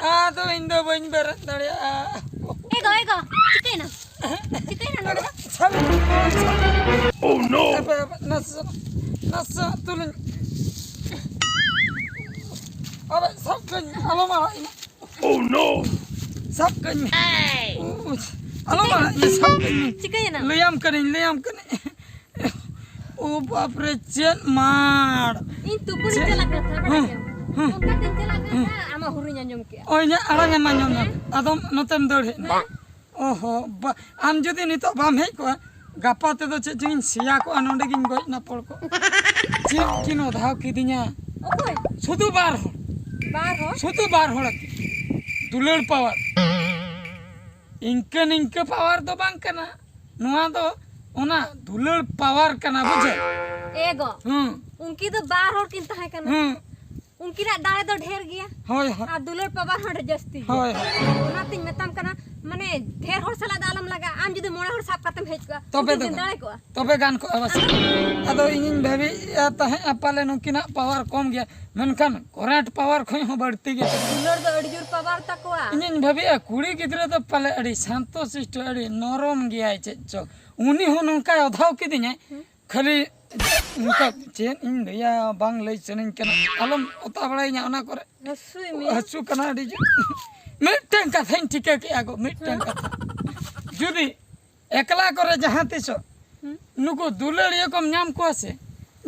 ᱟᱫᱚ ᱤᱧ ᱫᱚ ᱵᱟᱹᱧ ᱵᱮᱨᱮᱫ ᱫᱟᱲᱮᱭᱟᱜᱼᱟ᱾ ᱮ ᱜᱚ, ᱮ ᱜᱚ, ᱪᱤᱠᱟᱹᱭᱮᱱᱟ? ᱪᱤᱠᱟᱹᱭᱮᱱᱟ ᱱᱚᱰᱮ ᱫᱚ? ᱥᱟᱵ ᱤᱧ ᱢᱮ, ᱥᱟᱵ ᱤᱧ ᱢᱮ᱾ Oh no! ᱦᱟᱯᱮ, ᱦᱟᱯᱮ, ᱱᱟᱥᱮ, ᱱᱟᱥᱮ ᱛᱩᱞᱩᱧ᱾ ᱟᱵᱮ, ᱥᱟᱵ ᱠᱟᱹᱧ ᱢᱮ, ᱟᱞᱚᱢ ᱟᱲᱟᱜ ᱤᱧᱟ᱾ Oh no! ᱥᱟᱵ ᱠᱟᱹᱧ ᱢᱮ᱾ ᱩᱪ, ᱟᱞᱚᱢ ᱟᱲᱟᱜ ᱤᱧᱟ, ᱥᱟᱵ ᱠᱟᱹᱧ ᱢᱮ᱾ ᱪᱤᱠᱟᱹᱭᱮᱱᱟ? ᱞᱟᱹᱭᱟᱢ ᱠᱟᱹᱱᱟᱹᱧ, ᱞᱟᱹᱭᱟᱢ ᱠᱟᱹᱱᱟᱹᱧ᱾ ᱳ ᱵᱟᱯ ᱨᱮ, ᱪᱮᱫ ᱢᱟᱲ! ᱤᱧ ᱛᱩᱯᱩᱱᱤᱧ ᱪᱮᱫ? ᱪᱟᱞᱟᱜ ᱠᱟᱱ ᱛᱟᱦᱮᱸ, ᱦᱩᱸ, ᱵᱟᱰᱟᱭ ᱠᱮᱫᱟᱢ? ᱦᱩᱸ᱾ ᱚᱱᱠᱟ ᱛᱤᱧ ᱪᱟᱞᱟᱜ ᱠᱟᱱ ᱦᱩᱸ᱾ ᱛᱟᱦᱮᱸ, ᱟᱢᱟᱜ ᱦᱩᱨᱩᱧ ᱟᱸᱡᱚᱢ ᱠᱮᱜᱼᱟ᱾ ᱳᱭ, ᱤᱧᱟᱹᱜ ᱟᱲᱟᱝ ᱮᱢ ᱟᱸᱡᱚᱢ ᱧᱟᱢ ᱠᱮᱫᱟ᱾ ᱟᱫᱚᱢ ᱱᱚᱛᱮᱢ ᱫᱟᱹᱲ ᱦᱮᱡ ᱮᱱᱟ᱾ ᱦᱮᱸ᱾ ᱳᱦᱳ, ᱵᱟ-, ᱟᱢ ᱡᱩᱫᱤ ᱱᱤᱛᱚᱜ ᱵᱟᱢ ᱦᱮᱡ ᱠᱚᱜᱼᱟ, ᱜᱟᱯᱟ ᱛᱮᱫᱚ ᱪᱮᱫ ᱪᱚᱝ ᱤᱧ ᱥᱮᱭᱟ ᱠᱚᱜᱼᱟ, ᱱᱚᱸᱰᱮ ᱜᱤᱧ ᱜᱚᱡ ᱱᱟᱯᱚᱲ ᱠᱚᱜᱼᱟ᱾ ᱪᱮᱫ ᱠᱤᱱ ᱚᱫᱷᱟᱣ ᱠᱤᱫᱤᱧᱟ᱾ ᱚᱠᱚᱭ? ᱥᱩᱫᱷᱩ ᱵᱟᱨ ᱦᱚᱲ᱾ ᱵᱟᱨ ᱦᱚᱲ? ᱥᱩᱫᱷᱩ ᱵᱟᱨ ᱦᱚᱲ ᱟᱹᱠᱤᱱ᱾ ᱫᱩᱞᱟᱹᱲ ᱯᱟᱣᱟᱨ᱾ ᱤᱱᱠᱟᱹ ᱱᱤᱝᱠᱟᱹ ᱯᱟᱣᱟᱨ ᱫᱚ ᱵᱟᱝ ᱠᱟᱱᱟ᱾ ᱱᱚᱣᱟ ᱫᱚ ᱚᱱᱟ ᱫᱩᱞᱟᱹᱲ ᱯᱟᱣᱟᱨ ᱠᱟᱱᱟ, ᱵᱩᱡᱷᱟᱹᱣ? ᱮ ᱜᱚ, ᱦᱩᱸ᱾ ᱩᱱᱠᱤᱱ ᱫᱚ ᱵᱟᱨ ᱦᱚᱲ ᱠᱤᱱ ᱛᱟᱦᱮᱸ ᱠᱟᱱᱟ᱾ ᱦᱩᱸ᱾ ᱩᱱᱠᱤᱱᱟᱜ ᱫᱟᱲᱮ ᱫᱚ ᱰᱷᱮᱨ ᱜᱮᱭᱟ᱾ ᱦᱳᱭ, ᱦᱳᱭ᱾ ᱟᱨ ᱫᱩᱞᱟᱹᱲ ᱯᱟᱣᱟᱨ ᱦᱚᱸ ᱟᱹᱰᱤ ᱡᱟᱹᱥᱛᱤ ᱜᱮᱭᱟ᱾ ᱦᱳᱭ, ᱦᱳᱭ᱾ ᱚᱱᱟᱛᱤᱧ ᱢᱮᱛᱟᱢ ᱠᱟᱱᱟ, ᱢᱟᱱᱮ, ᱰᱷᱮᱨ ᱦᱚᱲ ᱥᱟᱞᱟᱜ ᱫᱚ ᱟᱞᱚᱢ ᱞᱟᱜᱟᱜᱼᱟ᱾ ᱟᱢ ᱡᱩᱫᱤ ᱢᱚᱬᱮ ᱦᱚᱲ ᱥᱟᱵ ᱠᱟᱛᱮᱢ ᱦᱮᱡ ᱠᱚᱜᱼᱟ, ᱛᱚᱵᱮ ᱩᱱᱠᱤᱱ ᱫᱚ ᱠᱤᱱ ᱜᱟᱱ-, ᱫᱟᱲᱮ ᱠᱚᱜᱼᱟ? ᱛᱚᱵᱮ ᱜᱟᱱ ᱠᱚᱜᱼᱟ ᱵᱟᱥᱮ᱾ ᱟᱫᱚ ᱤᱧᱤᱧ ᱵᱷᱟᱹᱵᱤᱭᱮᱫᱼᱟ ᱛᱟᱦᱮᱸᱫ, ᱯᱟᱞᱮ ᱱᱩᱠᱤᱱᱟᱜ ᱯᱟᱣᱟᱨ ᱠᱚᱢ ᱜᱮᱭᱟ, ᱢᱮᱱᱠᱷᱟᱱ ᱠᱚᱨᱮᱱᱴ ᱯᱟᱣᱟᱨ ᱠᱷᱚᱱ ᱦᱚᱸ ᱵᱟᱹᱲᱛᱤ ᱜᱮᱭᱟ᱾ ᱫᱩᱞᱟᱹᱲ ᱫᱚ ᱟᱹᱰᱤ ᱡᱳᱨ ᱯᱟᱣᱟᱨ ᱛᱟᱠᱚᱣᱟ᱾ ᱤᱧᱤᱧ ᱵᱷᱟᱹᱵᱤᱭᱮᱫᱼᱟ, ᱠᱩᱲᱤ ᱜᱤᱫᱽᱨᱟᱹ ᱫᱚ ᱯᱟᱞᱮ ᱟᱹᱰᱤ ᱥᱟᱱᱛᱚ ᱥᱤᱥᱴᱚ, ᱟᱹᱰᱤ ᱱᱚᱨᱚᱢ ᱜᱮᱭᱟᱭ ᱪᱮᱫ ᱪᱚ᱾ ᱩᱱᱤ ᱦᱚᱸ ᱱᱚᱝᱠᱟᱭ ᱚᱫᱷᱟᱣ ᱠᱤᱫᱤᱧᱟᱭ, ᱦᱩᱸ᱾ ᱠᱷᱟᱹᱞᱤ ᱚᱱᱠᱟ ᱪᱮᱫ ᱤᱧ ᱞᱟᱹᱭᱟ, ᱵᱟᱝ ᱞᱟᱹᱭ ᱥᱟᱱᱟᱧ ᱠᱟᱱᱟ, ᱟᱞᱚᱢ ᱚᱛᱟ ᱵᱟᱲᱟᱭᱤᱧᱟ ᱚᱱᱟ ᱠᱚᱨᱮ᱾ ᱦᱟᱹᱥᱩᱭ ᱢᱮ᱾ ᱦᱟᱹᱥᱩ ᱠᱟᱱᱟ ᱟᱹᱰᱤ ᱡᱳᱨ᱾ ᱢᱤᱫᱴᱮᱱ ᱠᱟᱛᱷᱟᱧ ᱴᱷᱤᱠᱟᱹ ᱠᱮᱜᱼᱟ ᱜᱚ, ᱢᱤᱫᱴᱮᱱ ᱠᱟᱛᱷᱟ᱾ ᱡᱩᱫᱤ ᱮᱠᱞᱟ ᱠᱚᱨᱮ ᱡᱟᱦᱟᱸ ᱛᱤᱥᱚᱜ ᱦᱩᱸ᱾ ᱱᱩᱠᱩ ᱫᱩᱞᱟᱹᱲᱤᱭᱟᱹ ᱠᱚᱢ ᱧᱟᱢ ᱠᱚᱣᱟ ᱥᱮ,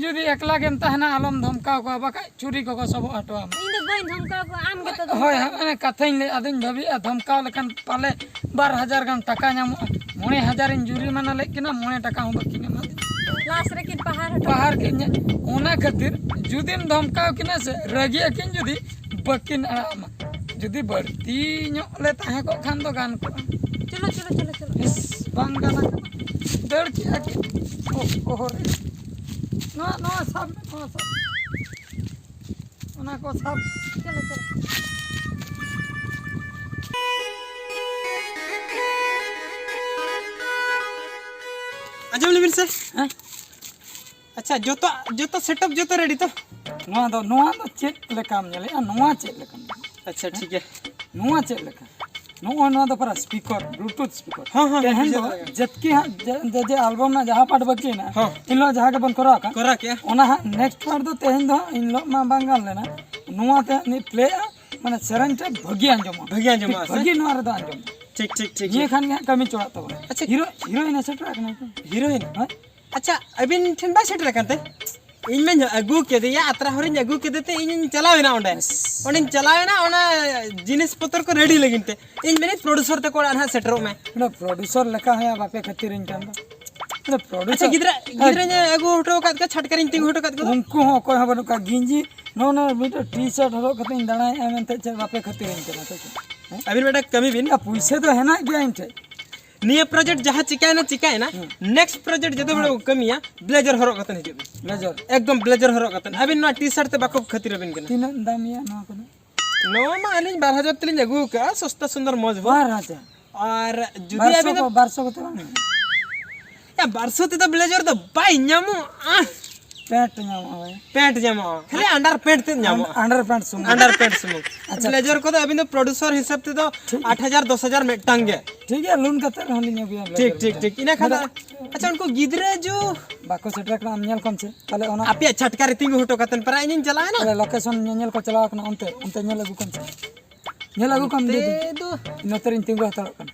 ᱡᱩᱫᱤ ᱮᱠᱞᱟ ᱜᱮᱢ ᱛᱟᱦᱮᱱᱟ, ᱟᱞᱚᱢ ᱫᱷᱚᱢᱠᱟᱣ ᱠᱚᱣᱟ, ᱵᱟᱠᱷᱟᱡ ᱪᱷᱩᱨᱤ ᱠᱚᱠᱚ ᱥᱚᱵᱚᱜ ᱦᱚᱴᱚ ᱟᱢᱟ᱾ ᱤᱧ ᱫᱚ ᱵᱟᱹᱧ ᱫᱷᱚᱢᱠᱟᱣ ᱠᱚᱣᱟ, ᱟᱢ ᱜᱮᱛᱚ ᱦᱳᱭ, ᱫᱷᱚᱢᱠᱟᱣ ᱦᱳᱭ, ᱚᱱᱟ ᱠᱟᱛᱷᱟᱧ ᱞᱟᱹᱭ, ᱟᱫᱚᱧ ᱵᱷᱟᱹᱵᱤᱭᱮᱫᱼᱟ, ᱫᱷᱚᱢᱠᱟᱣ ᱞᱮᱠᱷᱟᱱ ᱯᱟᱞᱮ ᱵᱟᱨ ᱦᱟᱡᱟᱨ ᱜᱟᱱ ᱴᱟᱠᱟ ᱧᱟᱢᱚᱜᱼᱟ᱾ ᱢᱚᱬᱮ ᱦᱟᱡᱟᱨᱤᱧ ᱡᱩᱨᱤᱢᱟᱱᱟ ᱞᱮᱫ ᱠᱤᱱᱟ, ᱢᱚᱬᱮ ᱴᱟᱠᱟ ᱦᱚᱸ ᱵᱟᱹᱠᱤᱱ ᱮᱢᱟᱫᱤᱧᱟ᱾ ᱞᱟᱥ ᱨᱮᱠᱤᱱ ᱯᱟᱦᱟᱨ ᱦᱚᱴᱚ ᱯᱟᱦᱟᱨ ᱠᱤᱱ ᱧᱮ-, ᱚᱱᱟ ᱠᱷᱟᱹᱛᱤᱨ ᱡᱩᱫᱤᱢ ᱫᱷᱚᱢᱠᱟᱣ ᱠᱤᱱᱟ ᱥᱮ, ᱨᱟᱹᱜᱤ ᱟᱹᱠᱤᱱ ᱡᱩᱫᱤ, ᱵᱟᱹᱠᱤᱱ ᱟᱲᱟᱜ ᱟᱢᱟ᱾ ᱡᱩᱫᱤ ᱵᱟᱹᱲᱛᱤ ᱧᱚᱜ ᱞᱮ ᱛᱟᱦᱮᱸ ᱠᱚᱜ ᱠᱷᱟᱱ ᱫᱚ ᱜᱟᱱ ᱠᱚᱜᱼᱟ᱾ ᱪᱚᱞᱚ, ᱪᱚᱞᱚ, ᱪᱚᱞᱚ, ᱪᱚᱞᱚ᱾ ᱤᱥ, ᱵᱟᱝ ᱜᱟᱱ ᱟᱠᱟᱱᱟ᱾ ᱫᱟᱹᱲ ᱠᱮᱜᱼᱟ ᱠᱤᱱ᱾ ᱳᱦ, ᱳᱦ ᱨᱮ᱾ ᱱᱚᱣᱟ, ᱱᱚᱣᱟ ᱥᱟᱵ ᱢᱮ, ᱱᱚᱣᱟ ᱥᱟᱵ᱾ ᱚᱱᱟ ᱠᱚ ᱥᱟᱵ᱾ ᱪᱚᱞᱚ, ᱪᱚᱞᱚ᱾ ᱟᱸᱡᱚᱢ ᱞᱮᱵᱤᱱ ᱥᱮ᱾ ᱦᱮᱸ? ᱟᱪᱪᱷᱟ, ᱡᱚᱛᱚ, ᱡᱚᱛᱚ ᱥᱮᱴᱟᱯ ᱡᱚᱛᱚ ᱨᱮᱰᱤ ᱛᱚ? ᱱᱚᱣᱟ ᱫᱚ, ᱱᱚᱣᱟ ᱫᱚ ᱪᱮᱫ ᱞᱮᱠᱟᱢ ᱧᱮᱞᱮᱜᱼᱟ? ᱱᱚᱣᱟ ᱪᱮᱫ ᱞᱮᱠᱟᱢ ᱧᱮᱞᱮᱜᱼᱟ? ᱟᱪᱪᱷᱟ, ᱴᱷᱤᱠ ᱜᱮᱭᱟ᱾ ᱱᱚᱣᱟ ᱪᱮᱫ ᱞᱮᱠᱟ? ᱱᱚᱜᱼᱚᱭ ᱱᱚᱣᱟ ᱫᱚ ᱯᱟᱨᱟ ᱥᱯᱤᱠᱟᱨ, ᱵᱞᱩᱴᱩᱛᱷ ᱥᱯᱤᱠᱟᱨ᱾ ᱦᱚᱸ, ᱦᱚᱸ, ᱦᱚᱸ, ᱛᱮᱦᱮᱧ ᱫᱚ ᱵᱩᱡᱷᱟᱹᱣ ᱫᱟᱲᱮᱭᱟᱜ ᱠᱟᱱᱟ᱾ ᱡᱮᱛᱠᱤ ᱦᱟᱸᱜ ᱡᱮ, ᱡᱮ, ᱡᱮ ᱟᱞᱵᱚᱢ ᱨᱮᱱᱟᱜ ᱡᱟᱦᱟᱸ ᱯᱟᱨᱴ ᱵᱟᱹᱠᱤ ᱦᱮᱱᱟᱜᱼᱟ, ᱦᱚᱸ᱾ ᱮᱱ ᱦᱤᱞᱳᱜ ᱡᱟᱦᱟᱸ ᱜᱮᱵᱚᱱ ᱠᱚᱨᱟᱣ ᱠᱟᱜ, ᱠᱚᱨᱟᱣ ᱠᱮᱜᱼᱟ᱾ ᱚᱱᱟ ᱦᱟᱸᱜ ᱱᱮᱠᱥᱴ ᱯᱟᱨᱴ ᱫᱚ ᱛᱮᱦᱮᱧ ᱫᱚ ᱦᱟᱸᱜ ᱮᱱ ᱦᱤᱞᱳᱜ ᱢᱟ ᱵᱟᱝ ᱜᱟᱱ ᱞᱮᱱᱟ᱾ ᱱᱚᱣᱟ ᱛᱮ ᱦᱟᱸᱜ ᱱᱤᱛ ᱯᱞᱮᱜᱼᱟ, ᱢᱟᱱᱮ ᱥᱮᱨᱮᱧ ᱴᱟᱜ ᱵᱷᱟᱹᱜᱤ ᱟᱸᱡᱚᱢᱚᱜᱼᱟ᱾ ᱵᱷᱟᱹᱜᱤ ᱟᱸᱡᱚᱢᱚᱜᱼᱟ ᱴᱷᱤᱠ, ᱥᱮ? ᱵᱷᱟᱹᱜᱤ ᱱᱚᱣᱟ ᱨᱮᱫᱚ ᱟᱸᱡᱚᱢᱚᱜᱼᱟ᱾ ᱴᱷᱤᱠ, ᱴᱷᱤᱠ, ᱴᱷᱤᱠ, ᱱᱤᱭᱟᱹ ᱴᱷᱤᱠ᱾ ᱠᱷᱟᱱ ᱜᱮ ᱦᱟᱸᱜ ᱠᱟᱹᱢᱤ ᱪᱚᱲᱟᱜ ᱛᱟᱵᱚᱱᱟ᱾ ᱟᱪᱪᱷᱟ᱾ ᱦᱤᱨᱳ-, ᱦᱤᱨᱳᱭᱤᱱ ᱮ ᱥᱮᱴᱮᱨ ᱟᱠᱟᱱᱟ ᱛᱚ? ᱦᱤᱨᱳᱭᱤᱱ? ᱦᱮᱸ? ᱟᱪᱪᱷᱟ, ᱟᱹᱵᱤᱱ ᱴᱷᱮᱱ ᱵᱟᱭ ᱥᱮᱴᱮᱨ ᱟᱠᱟᱱ ᱛᱮ? ᱤᱧ ᱢᱟᱧ ᱟᱹᱜᱩ ᱠᱮᱫᱮᱭᱟ, ᱟᱛᱨᱟ ᱦᱚᱨᱤᱧ ᱟᱹᱜᱩ ᱠᱮᱫᱮ ᱛᱮ ᱤᱧᱤᱧ ᱪᱟᱞᱟᱣ ᱮᱱᱟ ᱚᱸᱰᱮ᱾ ᱚᱸᱰᱮᱧ ᱪᱟᱞᱟᱣ ᱮᱱᱟ ᱚᱱᱟ ᱡᱤᱱᱤᱥ ᱯᱚᱛᱨᱚ ᱠᱚ ᱨᱮᱰᱤ ᱞᱟᱹᱜᱤᱫ ᱛᱮ᱾ ᱤᱧ ᱢᱮᱱᱮᱫ ᱯᱨᱚᱰᱩᱥᱟᱨ ᱛᱟᱠᱚ ᱚᱲᱟᱜ ᱱᱟᱦᱟᱜ ᱥᱮᱴᱮᱨᱚᱜ ᱢᱮ᱾ ᱚᱸᱰᱮ ᱯᱨᱚᱰᱩᱥᱟᱨ ᱞᱮᱠᱟ ᱦᱚᱸ ᱭᱟ ᱵᱟᱯᱮ ᱠᱷᱟᱹᱛᱤᱨᱤᱧ ᱠᱟᱱ ᱫᱚ᱾ ᱚᱸᱰᱮ ᱯᱨᱚᱰᱩᱥᱟᱨ᱾ ᱟᱪᱪᱷᱟ, ᱜᱤᱫᱽᱨᱟᱹ, ᱦᱮᱸ᱾ ᱜᱤᱫᱽᱨᱟᱹᱧ ᱟᱹᱜᱩ ᱦᱚᱴᱚ ᱟᱠᱟᱫ ᱠᱚᱣᱟ, ᱪᱷᱟᱴᱠᱟᱨᱤᱧ ᱛᱤᱸᱜᱩ ᱦᱚᱴᱚ ᱟᱠᱟᱫ ᱠᱚᱣᱟ᱾ ᱩᱱᱠᱩ ᱦᱚᱸ ᱚᱠᱚᱭ ᱦᱚᱸ ᱵᱟᱹᱱᱩᱜ ᱠᱚᱣᱟ᱾ ᱜᱮᱧᱡᱤ, ᱱᱚᱜᱼᱚ ᱱᱚᱣᱟ ᱢᱤᱫᱴᱮᱱ ᱴᱤ ᱥᱟᱨᱴ ᱦᱚᱨᱚᱜ ᱠᱟᱛᱮᱧ ᱫᱟᱬᱟᱭᱮᱫᱼᱟ ᱢᱮᱱᱛᱮ ᱪᱮᱫ ᱵᱟᱯᱮ ᱠᱷᱟᱹᱛᱤᱨᱤᱧ ᱠᱟᱱᱟ ᱥᱮ ᱪᱮᱫ? ᱦᱮᱸ? ᱟᱹᱵᱤᱱ ᱢᱤᱫᱴᱟᱝ ᱠᱟᱹᱢᱤ ᱵᱤᱱ᱾ ᱤᱧᱟᱹᱜ ᱯᱩᱭᱥᱟᱹ ᱫᱚ ᱦᱮᱱᱟᱜ ᱜᱮᱭᱟ ᱤᱧ ᱴᱷᱮᱡ᱾ ᱱᱤᱭᱟᱹ ᱯᱨᱚᱡᱮᱠᱴ ᱡᱟᱦᱟᱸ ᱪᱤᱠᱟᱭᱮᱱᱟ, ᱪᱤᱠᱟᱭᱮᱱᱟ᱾ ᱦᱩᱸ᱾ ᱱᱮᱠᱥᱴ ᱯᱨᱚᱡᱮᱠᱴ ᱡᱚᱛᱚ ᱦᱚᱲ ᱦᱩᱸ᱾ ᱠᱚ ᱠᱟᱹᱢᱤᱭᱟ, ᱵᱞᱮᱡᱟᱨ ᱦᱚᱨᱚᱜ ᱠᱟᱛᱮ ᱦᱤᱡᱩᱜ ᱵᱤᱱ᱾ ᱵᱞᱮᱡᱟᱨ᱾ ᱮᱠᱫᱚᱢ ᱵᱞᱮᱡᱟᱨ ᱦᱚᱨᱚᱜ ᱠᱟᱛᱮ᱾ ᱟᱹᱵᱤᱱ ᱱᱚᱣᱟ ᱴᱤ ᱥᱟᱨᱴ ᱛᱮ ᱵᱟᱠᱚ ᱠᱷᱟᱹᱛᱤᱨ ᱟᱹᱵᱤᱱ ᱠᱟᱱᱟ᱾ ᱛᱤᱱᱟᱹᱜ ᱫᱟᱢ ᱜᱮᱭᱟ ᱱᱚᱣᱟ ᱠᱚᱫᱚ? ᱱᱚᱣᱟ ᱢᱟ ᱟᱹᱞᱤᱧ ᱵᱟᱨ ᱦᱟᱡᱟᱨ ᱛᱮᱞᱤᱧ ᱟᱹᱜᱩ ᱟᱠᱟᱫᱼᱟ, ᱥᱚᱥᱛᱟ ᱥᱩᱱᱫᱚᱨ ᱢᱚᱡᱽ ᱵᱚ᱾ ᱵᱟᱨ ᱦᱟᱡᱟᱨ? ᱟᱨ ᱡᱩᱫᱤ ᱵᱟᱨᱥᱚ ᱟᱹᱵᱤᱱ ᱫᱚ ᱠᱚ, ᱵᱟᱨᱥᱚ ᱠᱚᱛᱮ ᱵᱟᱝ ᱧᱟᱢᱚᱜᱼᱟ? ᱭᱟ, ᱵᱟᱨᱥᱚ ᱛᱮᱫᱚ ᱵᱞᱮᱡᱟᱨ ᱫᱚ ᱵᱟᱭ ᱧᱟᱢᱚᱜᱼᱟ᱾ ᱯᱮᱱᱴ ᱧᱟᱢᱚᱜᱼᱟ ᱵᱷᱟᱭ᱾ ᱯᱮᱱᱴ ᱧᱟᱢᱚᱜᱼᱟ, ᱠᱷᱟᱹᱞᱤ ᱟᱱᱰᱟᱨ ᱯᱮᱱᱴ ᱛᱮᱫ ᱧᱟᱢᱚᱜᱼᱟ᱾ ᱟᱱᱰᱟᱨ ᱯᱮᱱᱴ ᱥᱩᱢᱩᱝ᱾ ᱟᱱᱰᱟᱨ ᱯᱮᱱᱴ ᱥᱩᱢᱩᱝ᱾ ᱟᱪᱪᱷᱟ᱾ ᱵᱞᱮᱡᱟᱨ ᱠᱚᱫᱚ ᱟᱹᱵᱤᱱ ᱫᱚ ᱯᱨᱚᱰᱩᱥᱟᱨ ᱦᱤᱥᱟᱹᱵ ᱛᱮᱫᱚ ᱴᱷᱤᱠ᱾ ᱟᱴ ᱦᱟᱡᱟᱨ, ᱫᱚᱥ ᱦᱟᱡᱟᱨ ᱢᱤᱫᱴᱟᱝ ᱜᱮ᱾ ᱴᱷᱤᱠ ᱜᱮᱭᱟ, ᱞᱳᱱ ᱠᱟᱛᱮ ᱨᱮᱦᱚᱸ ᱞᱤᱧ ᱟᱹᱜᱩᱭᱟ ᱴᱷᱤᱠ, ᱵᱞᱮᱡᱟᱨ ᱴᱷᱤᱠ, ᱢᱤᱫᱴᱟᱝ᱾ ᱴᱷᱤᱠ᱾ ᱤᱱᱟᱹ ᱠᱷᱟᱱ ᱫᱚ, ᱟᱪᱪᱷᱟ, ᱩᱱᱠᱩ ᱜᱤᱫᱽᱨᱟᱹ ᱡᱩ ᱵᱟᱠᱚ ᱥᱮᱴᱮᱨ ᱠᱟᱱᱟ, ᱟᱢ ᱧᱮᱞ ᱠᱚᱢ ᱥᱮ᱾ ᱛᱟᱦᱞᱮ ᱚᱱᱟ ᱟᱯᱮᱭᱟᱜ ᱪᱷᱟᱴᱠᱟ ᱨᱮ ᱛᱤᱸᱜᱩ ᱦᱚᱴᱚ ᱠᱟᱛᱮᱱ ᱯᱟᱨᱟ ᱤᱧᱤᱧ ᱪᱟᱞᱟᱣᱮᱱᱟ᱾ ᱛᱟᱦᱞᱮ ᱞᱳᱠᱮᱥᱚᱱ ᱧᱮᱧᱮᱞ ᱠᱚ ᱪᱟᱞᱟᱣ ᱠᱟᱱᱟ ᱚᱱᱛᱮ, ᱚᱱᱛᱮ ᱧᱮᱞ ᱟᱹᱜᱩ ᱠᱚᱢ ᱥᱮ᱾ ᱧᱮᱞ ᱟᱹᱜᱩ ᱠᱚᱢ ᱚᱱᱛᱮ ᱡᱩᱫᱤ᱾ ᱫᱚ ᱱᱚᱛᱮ ᱨᱤᱧ ᱛᱤᱸᱜᱩ ᱦᱟᱛᱟᱲᱚᱜ ᱠᱟᱱᱟ᱾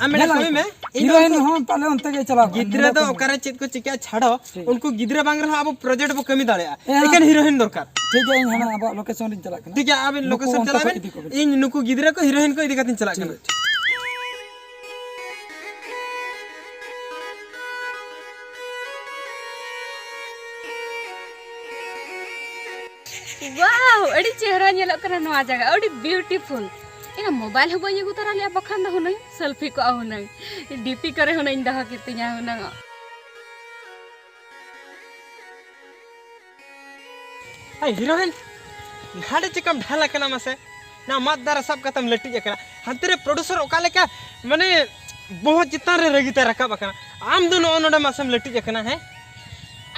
ᱟᱢ ᱢᱮᱱᱟ ᱧᱮᱞ ᱠᱟᱹᱢᱤ ᱟᱹᱜᱩ ᱢᱮ, ᱠᱚᱢ᱾ ᱤᱧ ᱫᱚ ᱦᱤᱨᱳᱭᱤᱱ ᱩᱱᱠᱩ ᱦᱚᱸ ᱯᱟᱞᱮ ᱚᱱᱛᱮ ᱜᱮ ᱪᱟᱞᱟᱣ ᱠᱟᱱᱟ, ᱜᱤᱫᱽᱨᱟᱹ ᱧᱮᱞ ᱫᱚ ᱠᱚᱢ᱾ ᱚᱠᱟᱨᱮ ᱪᱮᱫ ᱠᱚ ᱪᱤᱠᱟᱹᱜᱼᱟ ᱪᱷᱟᱲᱚ, ᱴᱷᱤᱠ᱾ ᱩᱱᱠᱩ ᱜᱤᱫᱽᱨᱟᱹ ᱵᱟᱝ ᱨᱮᱦᱚᱸ ᱟᱵᱚ ᱯᱨᱚᱡᱮᱠᱴ ᱵᱚ ᱠᱟᱹᱢᱤ ᱫᱟᱲᱮᱭᱟᱜᱼᱟ᱾ ᱮ, ᱦᱮᱸ᱾ ᱮᱠᱮᱱ ᱦᱤᱨᱳᱭᱤᱱ ᱫᱚᱨᱠᱟᱨ᱾ ᱴᱷᱤᱠ ᱜᱮᱭᱟ, ᱤᱧ ᱦᱟᱱᱟ ᱟᱵᱚᱣᱟᱜ ᱞᱳᱠᱮᱥᱚᱱ ᱨᱤᱧ ᱪᱟᱞᱟᱜ ᱠᱟᱱᱟ᱾ ᱴᱷᱤᱠ ᱜᱮᱭᱟ, ᱟᱵᱤᱱ ᱱᱩᱠᱩ ᱞᱳᱠᱮᱥᱚᱱ ᱚᱱᱛᱮ ᱪᱟᱞᱟᱜ ᱠᱷᱚᱡ ᱵᱤᱱ, ᱤᱫᱤ ᱠᱚᱵᱤᱱ᱾ ᱤᱧ ᱱᱩᱠᱩ ᱜᱤᱫᱽᱨᱟᱹ ᱠᱚ ᱦᱤᱨᱳᱭᱤᱱ ᱠᱚ ᱤᱫᱤ ᱠᱟᱛᱮᱧ ᱪᱟᱞᱟᱜ ᱴᱷᱤᱠ᱾ ᱠᱟᱱᱟ᱾ ᱣᱟᱣ, ᱟᱹᱰᱤ ᱪᱮᱦᱨᱟ ᱧᱮᱞᱚᱜ ᱠᱟᱱᱟ ᱱᱚᱣᱟ ᱡᱟᱭᱜᱟ, ᱟᱹᱰᱤ ᱵᱤᱭᱩᱴᱤᱯᱷᱩᱞ᱾ ᱮᱱᱟ ᱢᱳᱵᱟᱭᱤᱞ ᱦᱚᱸ ᱵᱟᱹᱧ ᱟᱹᱜᱩ ᱛᱚᱨᱟ ᱞᱮᱜᱼᱟ, ᱵᱟᱠᱷᱟᱱ ᱫᱚ ᱦᱩᱱᱟᱹᱝ ᱥᱮᱞᱯᱷᱤ ᱠᱚᱜᱼᱟ ᱦᱩᱱᱟᱹᱝ, ᱰᱤᱯᱤ ᱠᱚᱨᱮ ᱦᱩᱱᱟᱹᱝ ᱤᱧ ᱫᱚᱦᱚ ᱠᱮᱛᱤᱧᱟ ᱦᱩᱱᱟᱹᱝ᱾ ᱟᱭ ᱦᱤᱨᱳᱭᱤᱱ, ᱱᱟᱰᱮ ᱪᱮᱠᱟᱢ ᱰᱷᱟᱞ ᱟᱠᱟᱱᱟ ᱢᱟᱥᱮ? ᱱᱟ ᱢᱟᱫ ᱫᱟᱨᱮ ᱥᱟᱵ ᱠᱟᱛᱮᱢ ᱞᱟᱹᱴᱤᱡ ᱟᱠᱟᱱᱟ᱾ ᱦᱟᱱᱛᱮ ᱨᱮ ᱯᱨᱚᱰᱩᱥᱟᱨ ᱚᱠᱟ ᱞᱮᱠᱟ, ᱢᱟᱱᱮ, ᱵᱚᱦᱚᱜ ᱪᱮᱛᱟᱱ ᱨᱮ ᱨᱟᱹᱜᱤ ᱛᱮ ᱨᱟᱠᱟᱵ ᱟᱠᱟᱱᱟ᱾ ᱟᱢ ᱫᱚ ᱱᱚᱜᱼᱚ ᱱᱚᱰᱮ ᱢᱟᱥᱮᱢ ᱞᱟᱹᱴᱤᱡ ᱟᱠᱟᱱᱟ, ᱦᱮᱸ?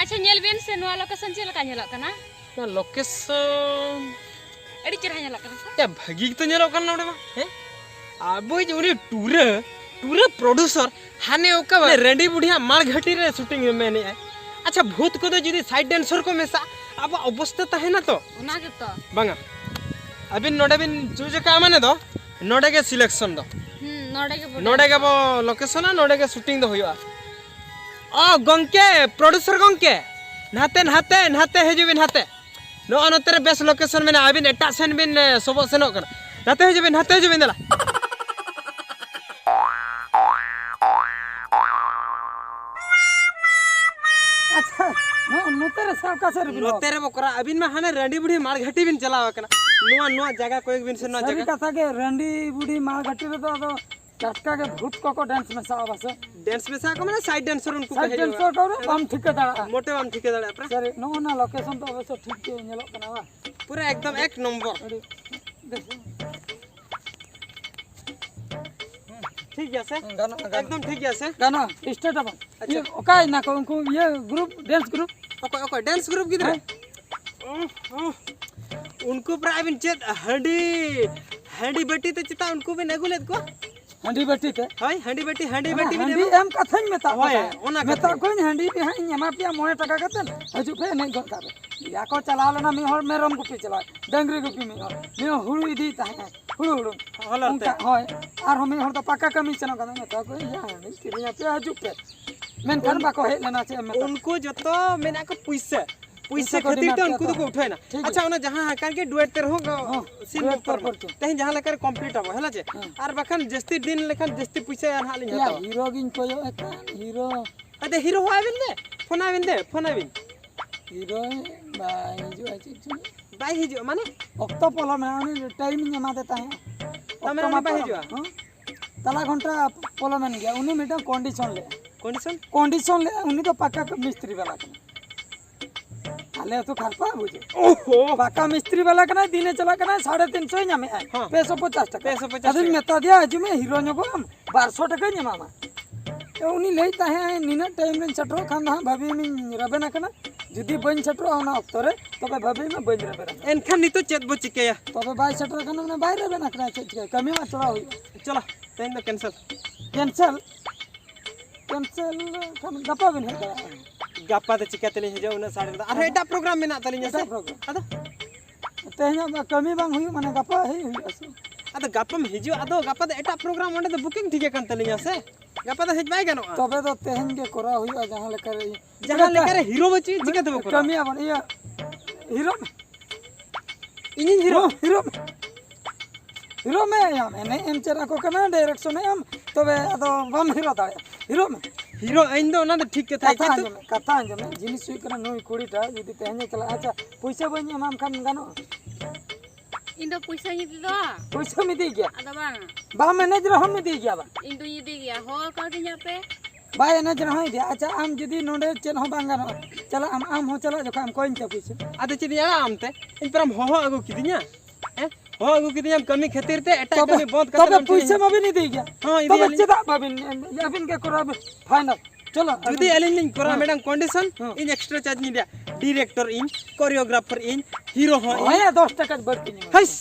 ᱟᱪᱪᱷᱟ, ᱧᱮᱞ ᱵᱤᱱ ᱥᱮ ᱱᱚᱣᱟ ᱞᱳᱠᱮᱥᱚᱱ ᱪᱮᱫ ᱞᱮᱠᱟ ᱧᱮᱞᱚᱜ ᱠᱟᱱᱟ? ᱱᱚᱣᱟ ᱞᱳᱠᱮᱥᱚᱱ ᱟᱹᱰᱤ ᱪᱮᱦᱨᱟ ᱧᱮᱞᱚᱜ ᱠᱟᱱᱟ ᱥᱮ? ᱭᱟ, ᱵᱷᱟᱹᱜᱤ ᱜᱮᱛᱚ ᱧᱮᱞᱚᱜ ᱠᱟᱱᱟ ᱱᱚᱰᱮ ᱢᱟ, ᱦᱮᱸ? ᱟᱵᱚᱭᱤᱡ ᱩᱱᱤ ᱴᱩᱨᱟᱹ, ᱴᱩᱨᱟᱹ ᱯᱨᱚᱰᱩᱥᱟᱨ ᱦᱟᱱᱮ ᱚᱠᱟ ᱨᱟᱺᱰᱤ ᱵᱩᱰᱷᱤᱭᱟᱜ ᱢᱟᱲ ᱜᱷᱟᱹᱴᱤ ᱨᱮ ᱥᱩᱴᱤᱝ ᱮ ᱢᱮᱱᱮᱜᱼᱟᱭ᱾ ᱟᱪᱪᱷᱟ, ᱵᱷᱩᱛ ᱠᱚᱫᱚ ᱡᱩᱫᱤ ᱥᱟᱭᱤᱰ ᱰᱮᱱᱥᱚᱨ ᱠᱚ ᱢᱮᱥᱟᱜᱼᱟ, ᱟᱵᱚᱣᱟᱜ ᱚᱵᱚᱥᱛᱟ ᱛᱟᱦᱮᱱᱟ ᱛᱚ? ᱚᱱᱟ ᱜᱮᱛᱚ᱾ ᱵᱟᱝᱟ, ᱟᱹᱵᱤᱱ ᱱᱚᱰᱮ ᱵᱤᱱ ᱪᱩᱡᱽ ᱟᱠᱟᱫᱼᱟ ᱢᱟᱱᱮ ᱫᱚ ᱱᱚᱰᱮ ᱜᱮ ᱥᱤᱞᱮᱠᱥᱚᱱ ᱫᱚ᱾ ᱦᱩᱸ, ᱱᱚᱰᱮ ᱜᱮᱵᱚ ᱱᱚᱰᱮ ᱰᱮᱱᱥᱟ᱾ ᱜᱮᱵᱚ ᱞᱳᱠᱮᱥᱚᱱᱟ, ᱱᱚᱰᱮ ᱜᱮ ᱥᱩᱴᱤᱝ ᱫᱚ ᱦᱩᱭᱩᱜᱼᱟ᱾ ᱚ ᱜᱚᱝᱠᱮ, ᱯᱨᱚᱰᱩᱥᱟᱨ ᱜᱚᱝᱠᱮ, ᱱᱟᱛᱮ, ᱱᱟᱛᱮ, ᱱᱟᱛᱮ ᱦᱤᱡᱩᱜ ᱵᱤᱱ, ᱱᱟᱛᱮ᱾ ᱱᱚᱜᱼᱚ ᱱᱚᱛᱮ ᱨᱮ ᱵᱮᱥ ᱞᱳᱠᱮᱥᱚᱱ ᱢᱮᱱᱟᱜᱼᱟ, ᱟᱹᱵᱤᱱ ᱮᱴᱟᱜ ᱥᱮᱱ ᱵᱤᱱ, ᱮ, ᱥᱚᱵᱚᱜ ᱥᱮᱱᱚᱜ ᱠᱟᱱᱟ᱾ ᱱᱟᱛᱮ ᱦᱤᱡᱩᱜ ᱵᱤᱱ, ᱱᱟᱛᱮ ᱦᱤᱡᱩᱜ ᱵᱤᱱ, ᱫᱮᱞᱟ᱾ ᱟᱪᱪᱷᱟ, ᱱᱚ-, ᱱᱚᱛᱮ ᱨᱮ ᱥᱮ ᱚᱠᱟ ᱥᱮᱫ ᱨᱮᱵᱤᱱ ᱱᱚᱛᱮ ᱨᱮ ᱵᱚᱠᱚᱨᱟ, ᱟᱹᱵᱤᱱ ᱢᱟ ᱦᱟᱱᱮ ᱨᱟᱺᱰᱤ ᱵᱩᱰᱷᱤ ᱢᱟᱲ ᱜᱷᱟᱹᱴᱤ ᱵᱤᱱ ᱪᱟᱞᱟᱣ ᱟᱠᱟᱱᱟ᱾ ᱱᱚᱣᱟ, ᱱᱚᱣᱟ ᱡᱟᱭᱜᱟ ᱠᱚᱭᱮᱠ ᱵᱤᱱ ᱥᱮ ᱱᱚᱣᱟ ᱥᱟᱹᱨᱤ ᱡᱟᱭᱜᱟ᱾ ᱠᱟᱛᱷᱟ ᱜᱮ, ᱨᱟᱺᱰᱤ ᱵᱩᱰᱷᱤ ᱢᱟᱲ ᱜᱷᱟᱹᱴᱤ ᱨᱮᱫᱚ ᱟᱫᱚ ᱴᱟᱴᱠᱟ ᱜᱮ ᱵᱷᱩᱛ ᱠᱚᱠᱚ ᱰᱮᱱᱥ ᱢᱮᱥᱟᱜᱼᱟ ᱵᱟᱥᱮ? ᱰᱮᱱᱥ ᱢᱮᱥᱟ ᱠᱚ ᱢᱟᱱᱮ ᱥᱟᱭᱤᱰ ᱰᱮᱱᱥᱚᱨ ᱩᱱᱠᱩ ᱠᱚ ᱥᱟᱭᱤᱰ ᱦᱤᱡᱩᱜᱼᱟ᱾ ᱰᱮᱱᱥᱚᱨ ᱠᱚ ᱵᱟᱢ ᱴᱷᱤᱠᱟᱹ ᱫᱟᱲᱮᱭᱟᱜᱼᱟ᱾ ᱢᱚᱴᱮ ᱵᱟᱢ ᱴᱷᱤᱠᱟᱹ ᱫᱟᱲᱮᱭᱟᱜᱼᱟ ᱯᱨᱟ᱾ ᱥᱟᱹᱨᱤ, ᱱᱚᱜᱼᱚ ᱱᱟ ᱞᱳᱠᱮᱥᱚᱱ ᱫᱚ ᱚᱵᱚᱥᱥᱚ ᱴᱷᱤᱠ ᱜᱮ ᱧᱮᱞᱚᱜ ᱠᱟᱱᱟ ᱵᱟᱝ? ᱯᱩᱨᱟᱹ ᱮᱠᱫᱚᱢ ᱮᱠ ᱱᱚᱢᱵᱚᱨ᱾ ᱟᱹᱰᱤ ᱵᱮᱥ᱾ ᱴᱷᱤᱠ ᱜᱮᱭᱟ ᱥᱮ? ᱜᱟᱱᱚᱜᱼᱟ, ᱜᱟᱱᱚᱜᱼᱟ᱾ ᱮᱠᱫᱚᱢ ᱴᱷᱤᱠ ᱜᱮᱭᱟ ᱥᱮ? ᱜᱟᱱᱚᱜᱼᱟ, ᱥᱴᱮᱴ ᱟᱵᱚᱱ᱾ ᱟᱪᱪᱷᱟ᱾ ᱤᱭᱟᱹ, ᱚᱠᱟᱭ ᱱᱟ ᱠᱚ ᱩᱱᱠᱩ ᱤᱭᱟᱹ ᱜᱨᱩᱯ, ᱰᱮᱱᱥ ᱜᱨᱩᱯ? ᱚᱠᱚᱭ, ᱚᱠᱚᱭ? Dance group ᱜᱤᱫᱽᱨᱟᱹ? ᱦᱮᱸ᱾ ᱩᱸᱦ, ᱩᱸᱦ᱾ ᱩᱱᱠᱩ ᱯᱮᱨᱟ ᱟᱹᱵᱤᱱ ᱪᱮᱫ ᱦᱟᱺᱰᱤ, ᱦᱟᱺᱰᱤ ᱵᱟᱹᱴᱤ ᱛᱮ ᱪᱮᱛᱟ ᱩᱱᱠᱩ ᱵᱤᱱ ᱟᱹᱜᱩ ᱞᱮᱫ ᱠᱚᱣᱟ? ᱦᱟᱺᱰᱤ ᱵᱟᱹᱴᱤ ᱛᱮ? ᱦᱳᱭ, ᱦᱟᱺᱰᱤ ᱵᱟᱹᱴᱤ, ᱦᱟᱺᱰᱤ ᱚᱱᱟ ᱵᱟᱹᱴᱤ ᱵᱤᱱ ᱦᱟᱺᱰᱤ ᱮᱢᱟ? ᱮᱢ ᱠᱟᱛᱷᱟᱧ ᱢᱮᱛᱟᱜ ᱠᱚ ᱦᱳᱭ, ᱛᱟᱦᱮᱸᱫ᱾ ᱚᱱᱟ ᱢᱮᱛᱟᱜ ᱠᱟᱛᱷᱟ᱾ ᱠᱚᱣᱟᱧ, "ᱦᱟᱺᱰᱤ ᱜᱮ ᱦᱟᱸᱜ ᱤᱧ ᱮᱢᱟ ᱯᱮᱭᱟ ᱢᱚᱬᱮ ᱴᱟᱠᱟ ᱠᱟᱛᱮ, ᱦᱤᱡᱩᱜ ᱯᱮ ᱮᱱᱮᱡ ᱜᱚᱫ ᱠᱟᱜ ᱯᱮ᱾" ᱭᱟ ᱠᱚ ᱪᱟᱞᱟᱣ ᱞᱮᱱᱟ ᱢᱤᱫ ᱦᱚᱲ ᱢᱮᱨᱚᱢ ᱜᱩᱯᱤ ᱪᱟᱞᱟᱣ, ᱰᱟᱹᱝᱨᱤ ᱜᱩᱯᱤ ᱢᱤᱫ ᱦᱚᱲ, ᱢᱤᱫ ᱦᱚᱲ ᱦᱩᱲᱩ ᱤᱫᱤᱭ ᱛᱟᱦᱮᱸᱫ, ᱦᱩᱲᱩ ᱦᱩᱲᱩᱝ᱾ ᱦᱚᱞᱚᱨ ᱛᱮ᱾ ᱚᱱᱠᱟ, ᱦᱳᱭ᱾ ᱟᱨᱦᱚᱸ ᱢᱤᱫ ᱦᱚᱲ ᱫᱚ ᱯᱟᱠᱟ ᱠᱟᱹᱢᱤ ᱥᱮᱱᱚᱜ ᱠᱟᱱᱟ, ᱢᱮᱛᱟ ᱠᱚᱣᱟᱧ, "ᱭᱟ, ᱦᱟᱺᱰᱤᱧ ᱠᱤᱨᱤᱧ ᱟᱯᱮᱭᱟ, ᱦᱤᱡᱩᱜ ᱯᱮ᱾" ᱢᱮᱱᱠᱷᱟᱱ ᱩᱱ- ᱵᱟᱠᱚ ᱦᱮᱡ ᱞᱮᱱᱟ, ᱪᱮᱫ ᱮᱢ ᱢᱮᱛᱟ ᱠᱚᱣᱟ? ᱩᱱᱠᱩ ᱡᱚᱛᱚ ᱢᱮᱱᱟᱜ ᱠᱚ ᱯᱩᱭᱥᱟᱹ, ᱯᱩᱭᱥᱟᱹ ᱯᱩᱭᱥᱟᱹ ᱠᱚ ᱠᱷᱟᱹᱛᱤᱨ ᱛᱮ ᱰᱤᱢᱟᱱᱰ ᱩᱱᱠᱩ ᱠᱮᱫᱟ ᱫᱚᱠᱚ ᱛᱚ᱾ ᱩᱴᱷᱟᱹᱣ ᱮᱱᱟ᱾ ᱴᱷᱤᱠ ᱟᱪᱪᱷᱟ, ᱜᱮᱭᱟ᱾ ᱚᱱᱟ ᱡᱟᱦᱟᱸ ᱦᱟᱸᱜ ᱠᱟᱱ ᱜᱮ, duet ᱛᱮ ᱨᱮᱦᱚᱸ ᱜᱚ-, ᱦᱚᱸ, ᱥᱤᱱ duet ᱵᱚᱛᱚᱨ ᱛᱮ ᱢᱟ᱾ ᱯᱚᱨᱪᱚ᱾ ᱛᱮᱦᱮᱧ ᱡᱟᱦᱟᱸ ᱞᱮᱠᱟᱨᱮ complete ᱟᱵᱚ, ᱦᱮᱸ ᱞᱟ ᱪᱮ? ᱦᱮᱸ᱾ ᱟᱨ ᱵᱟᱠᱷᱟᱱ ᱡᱟᱹᱥᱛᱤ ᱫᱤᱱ ᱞᱮᱠᱷᱟᱱ ᱡᱟᱹᱥᱛᱤ ᱯᱩᱭᱥᱟᱹ ᱟᱨ ᱦᱟᱸᱜ ᱞᱤᱧ ᱭᱟ, ᱦᱟᱛᱟᱣᱟ᱾ ᱦᱤᱨᱳ ᱜᱤᱧ ᱠᱚᱭᱚᱜ ᱮ ᱠᱟᱱ, ᱦᱤᱨᱳ᱾ ᱟᱫᱚ ᱦᱤᱨᱳ ᱦᱚᱦᱚ ᱟᱭ ᱵᱤᱱ ᱫᱮ, ᱯᱷᱳᱱ ᱟᱭ ᱵᱤᱱ ᱫᱮ, ᱯᱷᱳᱱ ᱟᱭ ᱵᱤᱱ᱾ ᱦᱤᱨᱳ ᱵᱟᱭ ᱦᱤᱡᱩᱜᱼᱟ, ᱪᱮᱫ ᱪᱚᱝ᱾ ᱵᱟᱭ ᱦᱤᱡᱩᱜᱼᱟ ᱢᱟᱱᱮ? ᱚᱠᱛᱚ ᱯᱚᱞᱚᱢ ᱮᱱᱟ, ᱩᱱᱤ time ᱤᱧ ᱮᱢᱟᱫᱮ ᱛᱟᱦᱮᱸᱫ᱾ ᱛᱟᱨ ᱢᱟᱱᱮ ᱚᱠᱛᱚ ᱩᱱᱤ ᱢᱟ ᱵᱟᱭ ᱯᱟᱨᱚᱢ ᱦᱤᱡᱩᱜᱼᱟ? ᱮᱱᱟ᱾ ᱦᱮᱸ? ᱛᱟᱞᱟ ᱜᱷᱚᱱᱴᱟ ᱯᱚᱞᱚᱢᱮᱱ ᱜᱮᱭᱟ, ᱩᱱᱤ ᱢᱤᱫᱴᱟᱝ condition ᱞᱮᱫᱼᱟ᱾ Condition? Condition ᱞᱮᱫᱼᱟ, ᱩᱱᱤ ᱫᱚ ᱯᱟᱠᱟ ᱢᱤᱥᱛᱨᱤ ᱵᱟᱞᱟ ᱠᱟᱱᱟ᱾ ᱟᱞᱮ ᱟᱹᱛᱩ ᱠᱷᱟᱨᱯᱟ ᱵᱩᱡᱷᱟᱹᱣ᱾ ᱳᱦᱳ! ᱯᱟᱠᱟ ᱢᱤᱥᱛᱨᱤ ᱵᱟᱞᱟ ᱠᱟᱱᱟᱭ, ᱫᱤᱱᱮ ᱪᱟᱞᱟᱜ ᱠᱟᱱᱟᱭ, ᱥᱟᱲᱮ ᱛᱤᱱ ᱥᱚᱭ ᱧᱟᱢᱮᱫᱼᱟᱭ, ᱦᱮᱸ᱾ ᱯᱮ ᱥᱚ ᱯᱚᱪᱟᱥ ᱴᱟᱠᱟ᱾ ᱯᱮ ᱥᱚ ᱯᱚᱪᱟᱥ ᱟᱫᱚᱧ ᱴᱟᱠᱟ᱾ ᱢᱮᱛᱟ ᱫᱮᱭᱟ, "ᱦᱤᱡᱩᱜ ᱢᱮ, ᱦᱤᱨᱳ ᱧᱚᱜᱚᱜ ᱟᱢ, ᱵᱟᱨ ᱥᱚ ᱴᱟᱠᱟᱧ ᱮᱢᱟᱢᱟ᱾" ᱩᱱᱤ ᱞᱟᱹᱭᱮᱫ ᱛᱟᱦᱮᱸᱫ, "ᱱᱤᱱᱟᱹᱜ time ᱨᱮᱧ ᱥᱮᱴᱮᱨᱚᱜ ᱠᱷᱟᱱ ᱫᱚ ᱦᱟᱸᱜ ᱵᱷᱟᱹᱵᱤ ᱢᱟᱧ ᱨᱮᱵᱮᱱ ᱟᱠᱟᱱᱟ, ᱡᱩᱫᱤ ᱵᱟᱹᱧ ᱥᱮᱴᱮᱨᱚᱜᱼᱟ ᱚᱱᱟ ᱚᱠᱛᱚ ᱨᱮ, ᱛᱚᱵᱮ ᱵᱷᱟᱹᱵᱤ ᱢᱮ ᱵᱟᱹᱧ ᱨᱮᱵᱮᱱ ᱟᱠᱟᱱᱟ᱾" ᱮᱱᱠᱷᱟᱱ ᱱᱤᱛᱚᱜ ᱪᱮᱫ ᱵᱚ ᱪᱤᱠᱟᱹᱭᱟ? ᱛᱚᱵᱮ ᱵᱟᱭ ᱥᱮᱴᱮᱨ ᱟᱠᱟᱱᱟ, ᱢᱟᱱᱮ ᱵᱟᱭ ᱨᱮᱵᱮᱱ ᱟᱠᱟᱱᱟ, ᱪᱮᱫ ᱪᱤᱠᱟᱹᱭᱟ? ᱠᱟᱹᱢᱤ ᱢᱟ ᱪᱟᱞᱟᱣ ᱦᱩᱭᱩᱜᱼᱟ᱾ ᱪᱚᱞᱚ, ᱛᱮᱦᱮᱧ ᱫᱚ cancel᱾ Cancel ᱠᱷᱟᱱ ᱜᱟᱯᱟ ᱵᱮᱱ ᱦᱮᱡ ᱫᱟᱲᱮᱭᱟᱜᱼᱟ᱾ ᱜᱟᱯᱟ ᱫᱚ ᱪᱤᱠᱟᱹ ᱛᱮᱞᱤᱧ ᱦᱤᱡᱩᱜᱼᱟ ᱩᱱᱟᱹᱜ ᱥᱟᱲᱮ ᱱᱚ ᱫᱚ? ᱟᱨᱦᱚᱸ ᱮᱴᱟᱜ program ᱢᱮᱱᱟᱜ ᱛᱟᱹᱞᱤᱧᱟ ᱥᱮ᱾ ᱮᱴᱟᱜ program᱾ ᱟᱫᱚ? ᱛᱮᱦᱮᱧᱟᱜ ᱢᱟ ᱠᱟᱹᱢᱤ ᱵᱟᱝ ᱦᱩᱭᱩᱜ, ᱢᱟᱱᱮ ᱜᱟᱯᱟ ᱦᱮᱡ ᱦᱩᱭᱩᱜᱼᱟ ᱥᱮ? ᱟᱫᱚ ᱜᱟᱯᱟᱢ ᱦᱤᱡᱩᱜᱼᱟ, ᱟᱫᱚ ᱜᱟᱯᱟ ᱫᱚ ᱮᱴᱟᱜ program ᱚᱸᱰᱮ ᱫᱚ booking ᱴᱷᱤᱠ ᱟᱠᱟᱱ ᱛᱟᱹᱞᱤᱧᱟ ᱥᱮ᱾ ᱜᱟᱯᱟ ᱫᱚ ᱦᱮᱡ ᱵᱟᱭ ᱜᱟᱱᱚᱜᱼᱟ᱾ ᱛᱚᱵᱮ ᱫᱚ ᱛᱮᱦᱮᱧ ᱜᱮ ᱠᱚᱨᱟᱣ ᱦᱩᱭᱩᱜᱼᱟ, ᱡᱟᱦᱟᱸ ᱞᱮᱠᱟ ᱨᱮ᱾ ᱡᱟᱦᱟᱸ ᱞᱮᱠᱟ ᱨᱮ ᱦᱤᱨᱳ ᱵᱚ ᱪᱮᱫ ᱪᱤᱠᱟᱹ ᱛᱮᱵᱚ ᱠᱚᱨᱟᱣᱟ? ᱠᱟᱹᱢᱤᱭᱟᱵᱚᱱ, ᱤᱭᱟᱹ, ᱦᱤᱨᱳ᱾ ᱤᱧᱤᱧ ᱦᱤᱨᱳ? ᱦᱚᱸ, ᱦᱤᱨᱳ ᱢᱮ᱾ ᱦᱤᱨᱳ ᱢᱮ ᱭᱟᱢ, ᱮᱱᱮᱡ ᱮᱢ ᱪᱮᱫ ᱟᱠᱚ ᱠᱟᱱᱟ, direction ᱮᱢ, ᱛᱚᱵᱮ ᱟᱫᱚ ᱵᱟᱢ ᱦᱤᱨᱳ ᱫᱟᱲᱮᱭᱟᱜᱼᱟ᱾ ᱦᱤᱨᱳ ᱢᱮ᱾ ᱦᱤᱨᱳ ᱤᱧ ᱫᱚ ᱚᱱᱟ ᱫᱚ ᱴᱷᱤᱠ ᱠᱟᱛᱷᱟ, ᱠᱟᱛᱷᱟ ᱠᱤᱱᱛᱩ ᱟᱸᱡᱚᱢ ᱢᱮ, ᱠᱟᱛᱷᱟ ᱟᱸᱡᱚᱢ ᱢᱮ᱾ ᱡᱤᱱᱤᱥ ᱦᱩᱭᱩᱜ ᱠᱟᱱᱟ, ᱱᱩᱭ ᱠᱩᱲᱤᱴᱟ ᱡᱩᱫᱤ ᱛᱮᱦᱮᱧ ᱮ ᱪᱟᱞᱟᱜᱼᱟ, ᱟᱪᱪᱷᱟ, ᱯᱩᱭᱥᱟᱹ ᱵᱟᱹᱧ ᱮᱢᱟᱢ ᱠᱷᱟᱱ ᱜᱟᱱᱚᱜᱼᱟ? ᱤᱧ ᱫᱚ ᱯᱩᱭᱥᱟᱹᱧ ᱤᱫᱤ ᱫᱚ᱾ ᱯᱩᱭᱥᱟᱹᱢ ᱤᱫᱤᱭ ᱜᱮᱭᱟ? ᱟᱫᱚ ᱵᱟᱝ᱾ ᱵᱟᱢ ᱮᱱᱮᱡ ᱨᱮᱦᱚᱸᱢ ᱤᱫᱤᱭ ᱜᱮᱭᱟ ᱵᱟᱝ? ᱤᱧ ᱫᱩᱧ ᱤᱫᱤ ᱜᱮᱭᱟ, ᱦᱚᱦᱚ ᱠᱟᱣᱫᱤᱧᱟ ᱯᱮ᱾ ᱵᱟᱭ ᱮᱱᱮᱡ ᱨᱮᱦᱚᱸ ᱤᱫᱤᱭᱟ᱾ ᱟᱪᱪᱷᱟ, ᱟᱢ ᱡᱩᱫᱤ ᱱᱚᱰᱮ ᱪᱮᱫ ᱦᱚᱸ ᱵᱟᱝ ᱜᱟᱱᱚᱜᱼᱟ, ᱪᱟᱞᱟᱜ ᱟᱢ, ᱟᱢ ᱦᱚᱸ ᱪᱟᱞᱟᱜ ᱡᱚᱠᱷᱚᱱ ᱮᱢ ᱠᱚᱭᱤᱧ ᱛᱮ ᱯᱩᱭᱥᱟᱹ᱾ ᱟᱫᱚ ᱪᱮᱫ ᱤᱧ ᱟᱲᱟᱜ ᱟᱢ ᱛᱮ? ᱤᱧ ᱯᱮᱨᱟᱢ ᱦᱚᱦᱚ ᱟᱹᱜᱩ ᱠᱤᱫᱤᱧᱟ? ᱦᱮᱸ? ᱦᱚᱦᱚ ᱟᱹᱜᱩ ᱠᱤᱫᱤᱧᱟᱢ ᱠᱟᱹᱢᱤ ᱠᱷᱟᱹᱛᱤᱨ ᱛᱮ, ᱮᱴᱟᱜ ᱛᱚᱵᱮ, ᱠᱟᱹᱢᱤ ᱵᱚᱱᱫ ᱠᱟᱛᱮ ᱛᱚᱵᱮ ᱟᱢ ᱴᱷᱮᱱ ᱯᱩᱭᱥᱟᱹ ᱤᱧ ᱢᱟᱵᱤᱱ ᱤᱫᱤᱭ ᱜᱮᱭᱟ᱾ ᱦᱚᱸ, ᱛᱚᱵᱮ ᱤᱫᱤᱭᱟᱞᱤᱧ᱾ ᱪᱮᱫᱟᱜ ᱵᱟᱵᱤᱱ, ᱟᱹᱵᱤᱱ ᱜᱮ ᱠᱚᱨᱟᱣ ᱵᱤᱱ final᱾ ᱪᱚᱞᱚ, ᱡᱩᱫᱤ ᱟᱹᱵᱤᱱ ᱟᱹᱞᱤᱧ ᱞᱤᱧ ᱠᱚᱨᱟᱣᱟ ᱦᱮᱸ᱾ ᱢᱮᱰᱟᱢ ᱠᱚᱱᱰᱤᱥᱚᱱ, ᱦᱮᱸ᱾ ᱤᱧ ᱮᱠᱥᱴᱨᱟ ᱪᱟᱨᱡᱽ ᱤᱧ ᱤᱫᱤᱭᱟ᱾ ᱰᱤᱨᱮᱠᱴᱚᱨ ᱤᱧ, ᱠᱳᱨᱤᱭᱳᱜᱨᱟᱯᱷᱟᱨ ᱤᱧ, ᱦᱤᱨᱳ ᱦᱚᱸ ᱤᱧ᱾ ᱦᱳᱭ, ᱫᱚᱥ ᱴᱟᱠᱟ ᱵᱟᱹᱲᱛᱤ ᱧᱚᱜ᱾ ᱦᱟᱹᱭᱥ!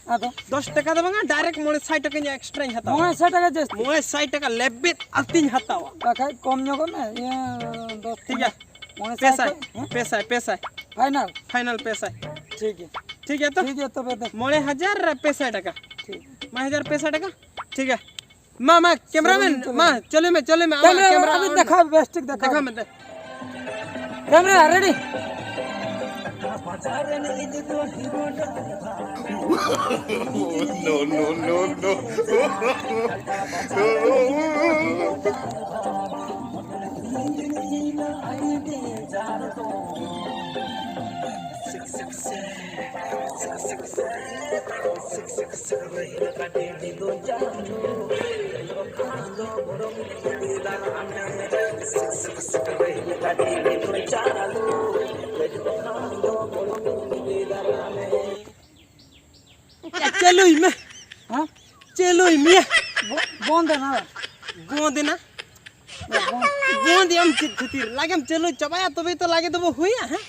ᱟᱫᱚ ᱫᱚᱥ ᱴᱟᱠᱟ ᱫᱚ ᱵᱟᱝᱟ, ᱰᱟᱭᱨᱮᱠᱴ ᱢᱚᱬᱮ ᱥᱟᱭ ᱴᱟᱠᱟᱧ ᱮᱠᱥᱴᱨᱟᱧ ᱦᱟᱛᱟᱣᱟ᱾ ᱢᱚᱬᱮ ᱥᱟᱭ ᱴᱟᱠᱟ ᱡᱟᱹᱥᱛᱤ? ᱢᱚᱬᱮ ᱥᱟᱭ ᱴᱟᱠᱟ ᱞᱮᱵᱮᱫ ᱟᱹᱛᱤᱧ ᱦᱟᱛᱟᱣᱟ᱾ ᱵᱟᱠᱷᱟᱡ ᱠᱚᱢ ᱧᱚᱜᱚᱜ ᱢᱮ, ᱤᱭᱟᱹ, ᱫᱚᱥ ᱴᱷᱤᱠ ᱜᱮᱭᱟ᱾ ᱢᱚᱬᱮ ᱯᱮ ᱥᱟᱭ ᱥᱟᱭ, ᱠᱷᱚᱡ, ᱦᱮᱸ? ᱯᱮ ᱥᱟᱭ, ᱯᱮ ᱥᱟᱭ᱾ ᱯᱷᱟᱭᱱᱟᱞ? ᱯᱷᱟᱭᱱᱟᱞ ᱯᱮ ᱥᱟᱭ᱾ ᱴᱷᱤᱠ ᱜᱮᱭᱟ᱾ ᱴᱷᱤᱠ ᱜᱮᱭᱟ ᱛᱚ? ᱴᱷᱤᱠ ᱜᱮᱭᱟ ᱛᱚᱵᱮ ᱫᱮ᱾ ᱢᱚᱬᱮ ᱦᱟᱡᱟᱨ ᱟᱨ ᱯᱮ ᱥᱟᱭ ᱴᱟᱠᱟ᱾ ᱴᱷᱤᱠ᱾ ᱢᱚᱬᱮ ᱦᱟᱡᱟᱨ ᱯᱮ ᱥᱟᱭ ᱴᱟᱠᱟ? ᱴᱷᱤᱠ ᱜᱮᱭᱟ᱾ ᱢᱟ, ᱢᱟ, ᱠᱮᱢᱨᱟᱢᱮᱱ, ᱥᱮᱨᱮᱧ ᱪᱟᱹᱞᱩ ᱢᱟ, ᱢᱮ᱾ ᱪᱟᱹᱞᱩᱭ ᱢᱮ, ᱪᱟᱹᱞᱩᱭ ᱢᱮ, ᱟᱢᱟᱜ ᱠᱮᱢᱨᱟ ᱠᱮᱢᱨᱟ ᱟᱹᱵᱤᱱ on ᱢᱮ᱾ ᱫᱮᱠᱷᱟᱣ, ᱵᱮᱥ ᱴᱷᱤᱠ ᱫᱮᱠᱷᱟᱣ ᱫᱮᱠᱷᱟᱣ ᱵᱤᱱ᱾ ᱢᱮ, ᱫᱮ᱾ Camera ready. No, no, no, no. ᱪᱟᱹᱞᱩᱭ ᱢᱮ᱾ ᱦᱮᱸ? ᱪᱟᱹᱞᱩᱭ ᱢᱮ᱾ ᱵᱚ-, ᱵᱚᱱᱫ ᱮᱱᱟ᱾ ᱵᱚᱱᱫ ᱮᱱᱟ? ᱵᱚᱱᱫ᱾ ᱵᱚᱱᱫ ᱮᱢ ᱪᱮᱫ ᱠᱷᱟᱹᱛᱤᱨ? ᱞᱟᱜᱮᱢ ᱪᱟᱹᱞᱩ ᱪᱟᱵᱟᱭᱟ, ᱛᱚᱵᱮ ᱛᱚ ᱞᱟᱜᱮ ᱫᱚᱵᱚ ᱦᱩᱭᱟ, ᱦᱮᱸ?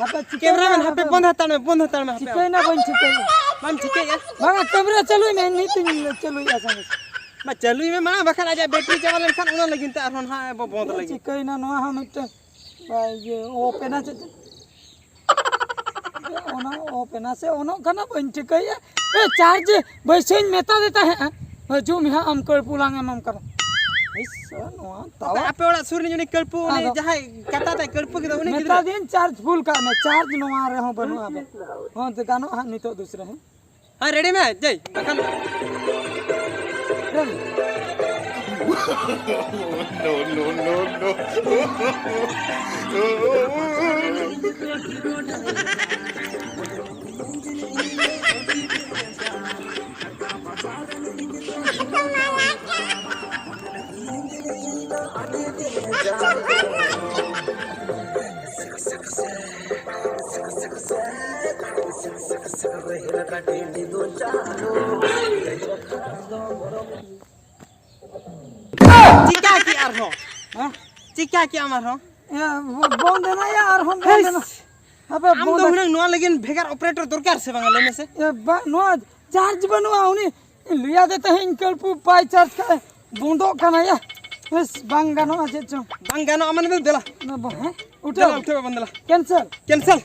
ᱦᱟᱯᱮ ᱪᱤᱠᱟᱹᱭᱮᱱᱟ? ᱠᱮᱢᱨᱟᱢᱮᱱ, ᱦᱟᱯᱮ ᱦᱟᱯᱮ᱾ ᱵᱚᱱᱫ ᱦᱟᱛᱟᱲ ᱢᱮ, ᱵᱚᱱᱫ ᱦᱟᱛᱟᱲ ᱢᱮ, ᱦᱟᱯᱮ᱾ ᱪᱤᱠᱟᱹᱭᱮᱱᱟ ᱵᱟᱹᱧ ᱪᱤᱠᱟᱹᱭᱮᱱᱟ᱾ ᱵᱟᱢ ᱪᱤᱠᱟᱹᱭᱮᱫᱼᱟ? ᱵᱟᱝᱟ, ᱠᱮᱢᱨᱟ ᱪᱟᱹᱞᱩᱭ ᱢᱮ, ᱱᱤᱛ ᱤᱧ ᱪᱟᱹᱞᱩᱭᱮᱫᱼᱟ ᱥᱟᱸᱜᱮ᱾ ᱢᱟ ᱪᱟᱹᱞᱩᱭ ᱢᱮ ᱢᱟᱲᱟᱝ, ᱵᱟᱠᱷᱟᱱ ᱟᱡᱟᱜ ᱵᱮᱴᱨᱤ ᱪᱟᱵᱟ ᱞᱮᱱᱠᱷᱟᱱ ᱚᱱᱟ ᱞᱟᱹᱜᱤᱫ ᱛᱮ ᱟᱨᱦᱚᱸ ᱱᱟᱦᱟᱜ ᱵᱚ ᱵᱚᱱᱫ ᱞᱟᱹᱜᱤᱫ᱾ ᱪᱤᱠᱟᱹᱭᱮᱱᱟ ᱱᱚᱣᱟ ᱦᱚᱸ ᱢᱤᱫᱴᱮᱱ? ᱵᱟᱭ ᱤᱭᱟᱹ, ᱚᱯᱷ ᱮᱱᱟ ᱪᱮᱫ? ᱚᱱᱟ ᱚᱯᱷ ᱮᱱᱟ ᱥᱮ ᱚᱱᱚᱜ ᱠᱟᱱᱟ ᱵᱟᱹᱧ ᱴᱷᱤᱠᱟᱹᱭᱮᱫᱼᱟ᱾ ᱮ, ᱪᱟᱨᱡᱽ ᱵᱟᱹᱭᱥᱟᱹᱧ ᱢᱮᱛᱟ ᱫᱮ ᱛᱟᱦᱮᱸᱜᱼᱟ, ᱦᱤᱡᱩᱜ ᱢᱮ ᱦᱟᱸᱜ, ᱟᱢ ᱠᱟᱹᱲᱯᱩ ᱞᱟᱝ ᱮᱢᱟᱢ ᱠᱟᱱᱟ᱾ ᱤᱥ, ᱱᱚᱣᱟ ᱟᱯᱮ, ᱛᱟᱣᱟ᱾ ᱟᱯᱮ ᱚᱲᱟᱜ ᱥᱩᱨ ᱨᱮ ᱩᱱᱤ ᱠᱟᱹᱲᱯᱩ, ᱩᱱᱤ ᱟᱫᱚ ᱡᱟᱦᱟᱸᱭ ᱠᱟᱴᱟ ᱛᱟᱭ ᱠᱟᱹᱲᱯᱩ ᱠᱮᱫᱟ, ᱩᱱᱤ ᱢᱮᱛᱟ ᱜᱤᱫᱽᱨᱟᱹ? ᱫᱤᱭᱟᱹᱧ ᱪᱟᱨᱡᱽ ᱯᱷᱩᱞ ᱠᱟᱜ ᱢᱮ, ᱪᱟᱨᱡᱽ ᱱᱚᱣᱟ ᱨᱮᱦᱚᱸ ᱵᱟᱹᱱᱩᱜᱼᱟ᱾ ᱦᱚᱸ, ᱜᱟᱱᱚᱜᱼᱟ ᱦᱟᱸᱜ ᱱᱤᱛᱚᱜ ᱫᱩᱥᱨᱟᱹ, ᱦᱮᱸ? ᱦᱮᱸ, ᱨᱮᱰᱤ ᱢᱮ, ᱡᱟᱹᱭ, ᱵᱟᱠᱷᱟᱱ ready. No, no, no, no. ᱪᱤᱠᱟ ᱟᱨᱦᱚᱸ? ᱦᱮᱸ? ᱪᱤᱠᱟ ᱠᱮᱜ ᱟᱢ ᱟᱨᱦᱚᱸ? ᱮ, ᱵᱚ-, ᱵᱚᱱᱫ ᱮᱱᱟ ᱭᱟ, ᱟᱨᱦᱚᱸ ᱵᱚᱱᱫ ᱮᱱᱟ᱾ ᱦᱮᱸ, ᱟᱯᱮ ᱟᱢ ᱵᱚᱱᱫ ᱫᱚ ᱮᱱᱟ᱾ ᱦᱩᱱᱟᱹᱝ ᱱᱚᱣᱟ ᱞᱟᱹᱜᱤᱫ ᱵᱷᱮᱜᱟᱨ operator ᱫᱚᱨᱠᱟᱨ ᱥᱮ ᱵᱟᱝᱟ, ᱞᱟᱹᱭ ᱢᱮᱥᱮ? ᱮ, ᱵᱟ-, ᱱᱚᱣᱟ charge ᱵᱟᱹᱱᱩᱜᱼᱟ, ᱩᱱᱤ ᱞᱟᱹᱭᱟᱫᱮ ᱛᱟᱦᱮᱸᱫ ᱠᱟᱹᱞᱯᱩ ᱵᱟᱭ charge ᱠᱷᱟᱡ ᱵᱚᱱᱫᱚᱜ ᱠᱟᱱᱟ ᱭᱟ᱾ ᱵᱮᱥ, ᱵᱟᱝ ᱜᱟᱱᱚᱜᱼᱟ ᱪᱮᱫ ᱪᱚᱝ᱾ ᱵᱟᱝ ᱜᱟᱱᱚᱜᱼᱟ ᱢᱟᱱᱮ ᱫᱚ ᱫᱮᱞᱟ᱾ ᱚᱱᱟ ᱵᱚ-, ᱦᱮᱸ? ᱩᱴᱷᱟᱹᱣ᱾ ᱫᱮᱞᱟ, ᱩᱴᱷᱟᱹᱣ ᱵᱟᱵᱚᱱ ᱫᱮᱞᱟ᱾ Cancel᱾ Cancel᱾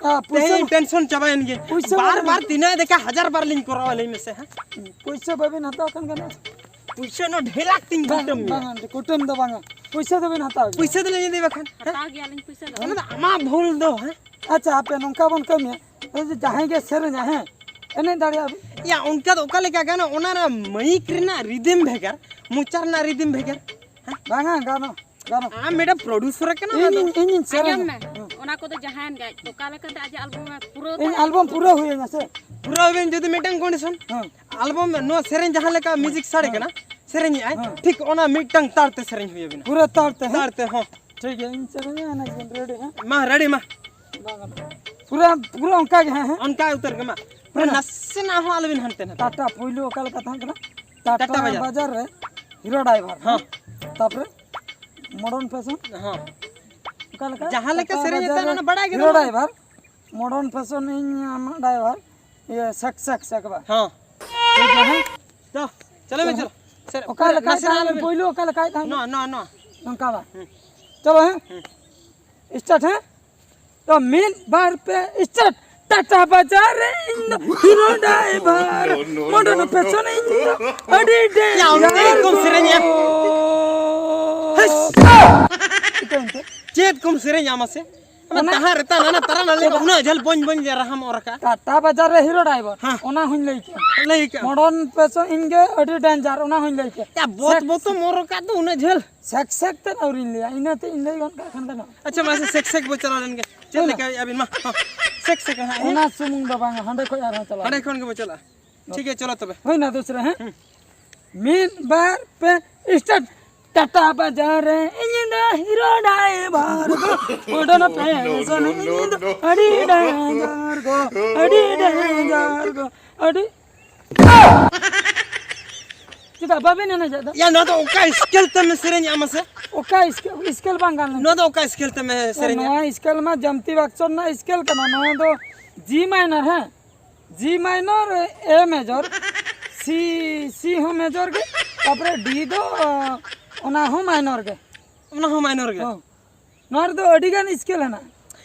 ᱟ, ᱯᱩᱭᱥᱟᱹ ᱛᱮᱦᱮᱧ ᱢᱟ, tension ᱪᱟᱵᱟᱭᱮᱱ ᱜᱮ᱾ ᱯᱩᱭᱥᱟᱹ ᱢᱟ ᱵᱟᱨ ᱵᱟᱹᱱᱩᱜ᱾ ᱵᱟᱨ ᱛᱤᱱᱟᱹᱜ ᱫᱮᱠᱷᱟ ᱦᱟᱡᱟᱨ ᱵᱟᱨ ᱞᱤᱧ ᱠᱚᱨᱟᱣᱟ, ᱞᱟᱹᱭ ᱢᱮᱥᱮ, ᱦᱮᱸ? ᱯᱩᱭᱥᱟᱹ ᱵᱟᱵᱤᱱ ᱦᱟᱛᱟᱣ ᱠᱷᱟᱱ ᱜᱟᱱᱚᱜᱼᱟ᱾ ᱯᱩᱭᱥᱟᱹ ᱱᱚ ᱰᱷᱮᱨ ᱞᱟᱠᱷ ᱛᱤᱧ ᱵᱟᱝ, ᱠᱩᱴᱟᱹᱢ ᱢᱮᱭᱟ᱾ ᱵᱟᱝ, ᱠᱩᱴᱟᱹᱢ ᱫᱚ ᱵᱟᱝᱟ᱾ ᱯᱩᱭᱥᱟᱹ ᱫᱚᱵᱤᱱ ᱦᱟᱛᱟᱣ ᱜᱮᱭᱟ᱾ ᱯᱩᱭᱥᱟᱹ ᱫᱚᱞᱤᱧ ᱤᱫᱤ ᱵᱟᱠᱷᱟᱱ, ᱦᱮᱸ? ᱦᱟᱛᱟᱣ ᱜᱮᱭᱟᱞᱤᱧ ᱯᱩᱭᱥᱟᱹ ᱫᱚ᱾ ᱚᱱᱟ ᱫᱚ ᱟᱢᱟᱜ ᱵᱷᱩᱞ ᱫᱚ, ᱦᱮᱸ? ᱟᱪᱪᱷᱟ, ᱟᱯᱮ ᱱᱚᱝᱠᱟ ᱵᱚᱱ ᱠᱟᱹᱢᱤᱭᱟ, ᱡᱩᱫᱤ ᱡᱟᱦᱟᱸᱭ ᱜᱮ ᱥᱮᱨᱮᱧᱟ, ᱦᱮᱸ, ᱮᱱᱮᱡ ᱫᱟᱲᱮᱭᱟᱜᱼᱟ ᱵᱤᱱ᱾ ᱭᱟ, ᱚᱱᱠᱟ ᱫᱚ ᱚᱠᱟ ᱞᱮᱠᱟ ᱜᱟᱱᱚᱜ? ᱚᱱᱟ ᱨᱮ mic ᱨᱮᱱᱟᱜ rhythm ᱵᱷᱮᱜᱟᱨ, ᱢᱚᱪᱟ ᱨᱮᱱᱟᱜ rhythm ᱵᱷᱮᱜᱟᱨ᱾ ᱦᱮᱸ? ᱵᱟᱝᱟ, ᱜᱟᱱᱚᱜ, ᱜᱟᱱᱚᱜ᱾ ᱟᱢ ᱢᱤᱫᱴᱮᱱ producer ᱠᱟᱱᱟᱢ ᱤᱧ, ᱟᱫᱚ᱾ ᱤᱧ, ᱤᱧᱤᱧ ᱥᱮᱨᱮᱧᱟ᱾ ᱟᱸᱡᱚᱢ ᱢᱮ, ᱦᱮᱸ᱾ ᱚᱱᱟ ᱠᱚᱫᱚ ᱡᱟᱦᱟᱸᱭᱮᱱ ᱜᱮ, ᱟᱡ ᱚᱠᱟ ᱞᱮᱠᱟᱛᱮ ᱟᱡᱟᱜ album ᱮ ᱯᱩᱨᱟᱹᱣ ᱤᱧ ᱛᱟᱭ album ᱟᱫᱚ᱾ ᱯᱩᱨᱟᱹᱣ ᱦᱩᱭᱟᱹᱧᱟ ᱥᱮ? ᱯᱩᱨᱟᱹᱣ ᱵᱤᱱ ᱡᱩᱫᱤ ᱢᱤᱫᱴᱟᱝ condition, ᱦᱮᱸ᱾ Album ᱱᱚᱣᱟ ᱥᱮᱨᱮᱧ ᱡᱟᱦᱟᱸ ᱞᱮᱠᱟ music ᱥᱟᱰᱮ ᱦᱮᱸ᱾ ᱠᱟᱱᱟ, ᱥᱮᱨᱮᱧᱮᱜᱼᱟᱭ, ᱦᱮᱸ᱾ ᱴᱷᱤᱠ ᱚᱱᱟ ᱢᱤᱫᱴᱟᱝ ᱛᱟᱲ ᱛᱮ ᱥᱮᱨᱮᱧ ᱦᱩᱭ ᱟᱵᱤᱱᱟ᱾ ᱯᱩᱨᱟᱹ ᱛᱟᱲ ᱛᱮ, ᱦᱮᱸ? ᱛᱟᱲ ᱛᱮ, ᱦᱚᱸ᱾ ᱴᱷᱤᱠ ᱜᱮᱭᱟ, ᱤᱧ ᱥᱮᱨᱮᱧᱟ, ᱮᱱᱮᱡ ᱵᱤᱱ, ready, ᱦᱮᱸ? ᱢᱟ, ready ᱢᱟ᱾ ᱵᱟᱝ ᱜᱟᱱᱚᱜᱼᱟ᱾ ᱯᱩᱨᱟᱹ, ᱯᱩᱨᱟᱹ ᱚᱱᱠᱟ ᱜᱮ, ᱦᱮᱸ, ᱦᱮᱸ? ᱚᱱᱠᱟ ᱩᱛᱟᱹᱨ ᱜᱮ ᱢᱟ᱾ ᱯᱩᱨᱟᱹ ᱦᱮᱸ᱾ ᱱᱟᱥᱮᱱᱟᱜ ᱦᱚᱸ ᱟᱞᱚᱵᱤᱱ ᱦᱟᱱᱛᱮ ᱱᱟᱛᱮ᱾ ᱴᱟᱴᱟ ᱯᱩᱭᱞᱩ ᱚᱠᱟ ᱞᱮᱠᱟ ᱛᱟᱦᱮᱸ ᱠᱟᱱᱟ? ᱴᱟᱴᱟ ᱴᱟᱴᱟ ᱵᱟᱡᱟᱨ᱾ ᱵᱟᱡᱟᱨ ᱨᱮ ᱦᱤᱨᱳ driver, ᱦᱮᱸ᱾ ᱦᱮᱸ? ᱛᱟᱯᱚᱨᱮ modern fashion᱾ ᱦᱮᱸ᱾ ᱚᱠᱟ ᱞᱮᱠᱟ? ᱡᱟᱦᱟᱸ ᱞᱮᱠᱟ ᱴᱟᱴᱟ ᱥᱮᱨᱮᱧ ᱵᱟᱡᱟᱨ ᱦᱟᱛᱟᱣ ᱨᱮ ᱚᱱᱟ ᱵᱟᱲᱟᱭ ᱜᱮ ᱦᱤᱨᱳ ᱛᱟᱵᱚᱱ᱾ Driver, modern fashion ᱤᱧ ᱟᱢᱟᱜ driver, ᱤᱭᱟᱹ, ᱥᱮᱠ, ᱥᱮᱠ, ᱥᱮᱠ ᱵᱟ᱾ ᱦᱮᱸ᱾ ᱴᱷᱤᱠ ᱜᱮᱭᱟ, ᱦᱮᱸ? ᱛᱚ, ᱪᱚᱞᱚ ᱢᱮ, ᱪᱚᱞᱚ᱾ ᱥᱮ, ᱚᱠᱟ ᱞᱮᱠᱟᱭ ᱱᱟᱥᱮᱱᱟᱜ ᱛᱟᱦᱮᱸ ᱟᱞᱚᱵᱤᱱ᱾ ᱯᱳᱭᱞᱳ ᱚᱠᱟ ᱞᱮᱠᱟᱭ ᱛᱟᱦᱮᱸ? ᱱᱚᱣᱟ, ᱱᱚᱣᱟ, ᱱᱚᱣᱟ᱾ ᱱᱚᱝᱠᱟ ᱵᱟ᱾ ᱦᱩᱸ᱾ ᱪᱚᱞᱚ, ᱦᱮᱸ? ᱦᱩᱸ᱾ Start, ᱦᱮᱸ? ᱛᱚ, ᱢᱤᱫ, ᱵᱟᱨ, ᱯᱮ, start᱾ ᱴᱟᱴᱟ ᱵᱟᱡᱟᱨ ᱨᱮ ᱤᱧ ᱫᱚ ᱦᱤᱨᱳ driver, modern fashion ᱤᱧ ᱫᱚ ᱟᱹᱰᱤ ᱭᱟ, ᱚᱱᱟ ᱪᱮᱫ ᱠᱚᱢ ᱥᱮᱨᱮᱧᱟ? ᱦᱮᱸᱥ! ᱪᱤᱠᱟᱹᱭᱮᱱ ᱛᱮ? ᱪᱮᱫ ᱠᱚᱢ ᱥᱮᱨᱮᱧᱟ ᱢᱟᱥᱮ? ᱚᱱᱟ ᱚᱱᱟ ᱛᱟᱦᱟᱸ ᱨᱮ ᱛᱟᱦᱟᱸ ᱱᱟᱱᱟ ᱛᱟᱨᱟ ᱱᱟᱞᱮ ᱪᱮᱫᱟᱜ? ᱩᱱᱟᱹᱜ ᱡᱷᱟᱹᱞ ᱵᱚᱧ ᱵᱚᱧ ᱡᱮ ᱨᱟᱦᱟᱢ ᱚᱨ ᱟᱠᱟᱫ᱾ ᱴᱟᱴᱟ ᱵᱟᱡᱟᱨ ᱨᱮ ᱦᱤᱨᱳ driver, ᱦᱮᱸ᱾ ᱚᱱᱟ ᱦᱚᱸᱧ ᱞᱟᱹᱭ ᱠᱮᱜᱼᱟ᱾ ᱞᱟᱹᱭ ᱠᱟᱜᱼᱟ᱾ Modern fashion ᱤᱧ ᱜᱮ ᱟᱹᱰᱤ danger, ᱚᱱᱟ ᱦᱚᱸᱧ ᱞᱟᱹᱭ ᱠᱮᱜᱼᱟ᱾ ᱭᱟ, ᱵᱚᱛ ᱥᱮᱠ-, ᱵᱚᱛᱚᱢ ᱚᱨ ᱟᱠᱟᱫ ᱫᱚ ᱩᱱᱟᱹᱜ ᱡᱷᱟᱹᱞ᱾ ᱥᱮᱠ ᱥᱮᱠ ᱛᱮᱫ ᱟᱹᱣᱨᱤᱧ ᱞᱟᱹᱭᱟ, ᱤᱱᱟᱹ ᱛᱮ ᱤᱧ ᱞᱟᱹᱭ ᱜᱚᱫ ᱠᱟᱜ ᱠᱷᱟᱱ ᱜᱟᱱᱚᱜᱼᱟ᱾ ᱟᱪᱪᱷᱟ, ᱢᱟᱥᱮ ᱥᱮᱠ ᱥᱮᱠ ᱵᱚ ᱪᱟᱞᱟᱣ ᱞᱮᱱ ᱜᱮ᱾ ᱪᱮᱫ ᱦᱩᱭᱱᱟ? ᱞᱮᱠᱟ ᱟᱹᱵᱤᱱ ᱢᱟ? ᱦᱚᱸ, ᱥᱮᱠ ᱥᱮᱠ ᱦᱟᱸᱜ, ᱦᱮᱸ? ᱚᱱᱟ ᱥᱩᱢᱩᱝ ᱫᱚ ᱵᱟᱝᱟ, ᱦᱟᱸᱰᱮ ᱠᱷᱚᱡ ᱟᱨᱦᱚᱸ ᱪᱟᱞᱟᱜᱼᱟ᱾ ᱦᱟᱸᱰᱮ ᱠᱷᱚᱱ ᱜᱮᱵᱚ ᱪᱟᱞᱟᱜᱼᱟ᱾ ᱴᱷᱤᱠ ᱜᱮᱭᱟ, ᱪᱚᱞᱚ ᱛᱚᱵᱮ᱾ ᱦᱩᱭᱱᱟ ᱫᱩᱥᱨᱟ, ᱦᱮᱸ? ᱦᱩᱸ᱾ ᱢᱤᱫ, ᱵᱟᱨ, ᱯᱮ, start᱾ ᱴᱟᱴᱟ ᱵᱟᱡᱟᱨ ᱨᱮ ᱤᱧ ᱫᱚ ᱦᱤᱨᱳ driver ᱜᱚ, modern fashion ᱤᱧ ᱫᱚ ᱟᱹᱰᱤ danger ᱜᱚ, ᱟᱹᱰᱤ danger ᱜᱚ, ᱟᱹᱰᱤ ᱪᱮᱫᱟᱜ ᱵᱟᱵᱮᱱ ᱮᱱᱮᱡᱮᱫ ᱫᱚ? ᱭᱟ, ᱱᱚᱣᱟ ᱫᱚ ᱚᱠᱟ ᱥᱠᱮᱞ ᱛᱮᱢ ᱥᱮᱨᱮᱧᱮᱜᱼᱟ ᱢᱟᱥᱮ? ᱚᱠᱟ ᱥᱠᱮᱞ, ᱥᱠᱮᱞ ᱵᱟᱝ ᱜᱟᱱ ᱞᱮᱱᱟ? ᱱᱚᱣᱟ ᱫᱚ ᱚᱠᱟ ᱥᱠᱮᱞ ᱛᱮᱢ ᱥᱮᱨᱮᱧᱟ? ᱱᱚᱣᱟ ᱥᱠᱮᱞ ᱢᱟ ᱡᱟᱢᱛᱤ ᱵᱟᱠᱥᱚ ᱨᱮᱱᱟᱜ ᱥᱠᱮᱞ ᱠᱟᱱᱟ᱾ ᱱᱚᱣᱟ ᱫᱚ ᱡᱤ ᱢᱟᱭᱱᱚᱨ, ᱦᱮᱸ, ᱡᱤ ᱢᱟᱭᱱᱚᱨ, ᱮ ᱢᱮᱡᱚᱨ, ᱥᱤ, ᱥᱤ ᱦᱚᱸ ᱢᱮᱡᱚᱨ ᱜᱮ, ᱛᱟᱯᱚᱨᱮ ᱰᱤ ᱫᱚ, ᱚᱱᱟ ᱦᱚᱸ ᱢᱟᱭᱱᱚᱨ ᱜᱮ᱾ ᱚᱱᱟ ᱦᱚᱸ ᱢᱟᱭᱱᱚᱨ ᱜᱮ? ᱦᱚᱸ᱾ ᱱᱚᱣᱟ ᱨᱮᱫᱚ ᱟᱹᱰᱤ ᱜᱟᱱ ᱥᱠᱮᱞ ᱦᱮᱱᱟᱜᱼᱟ᱾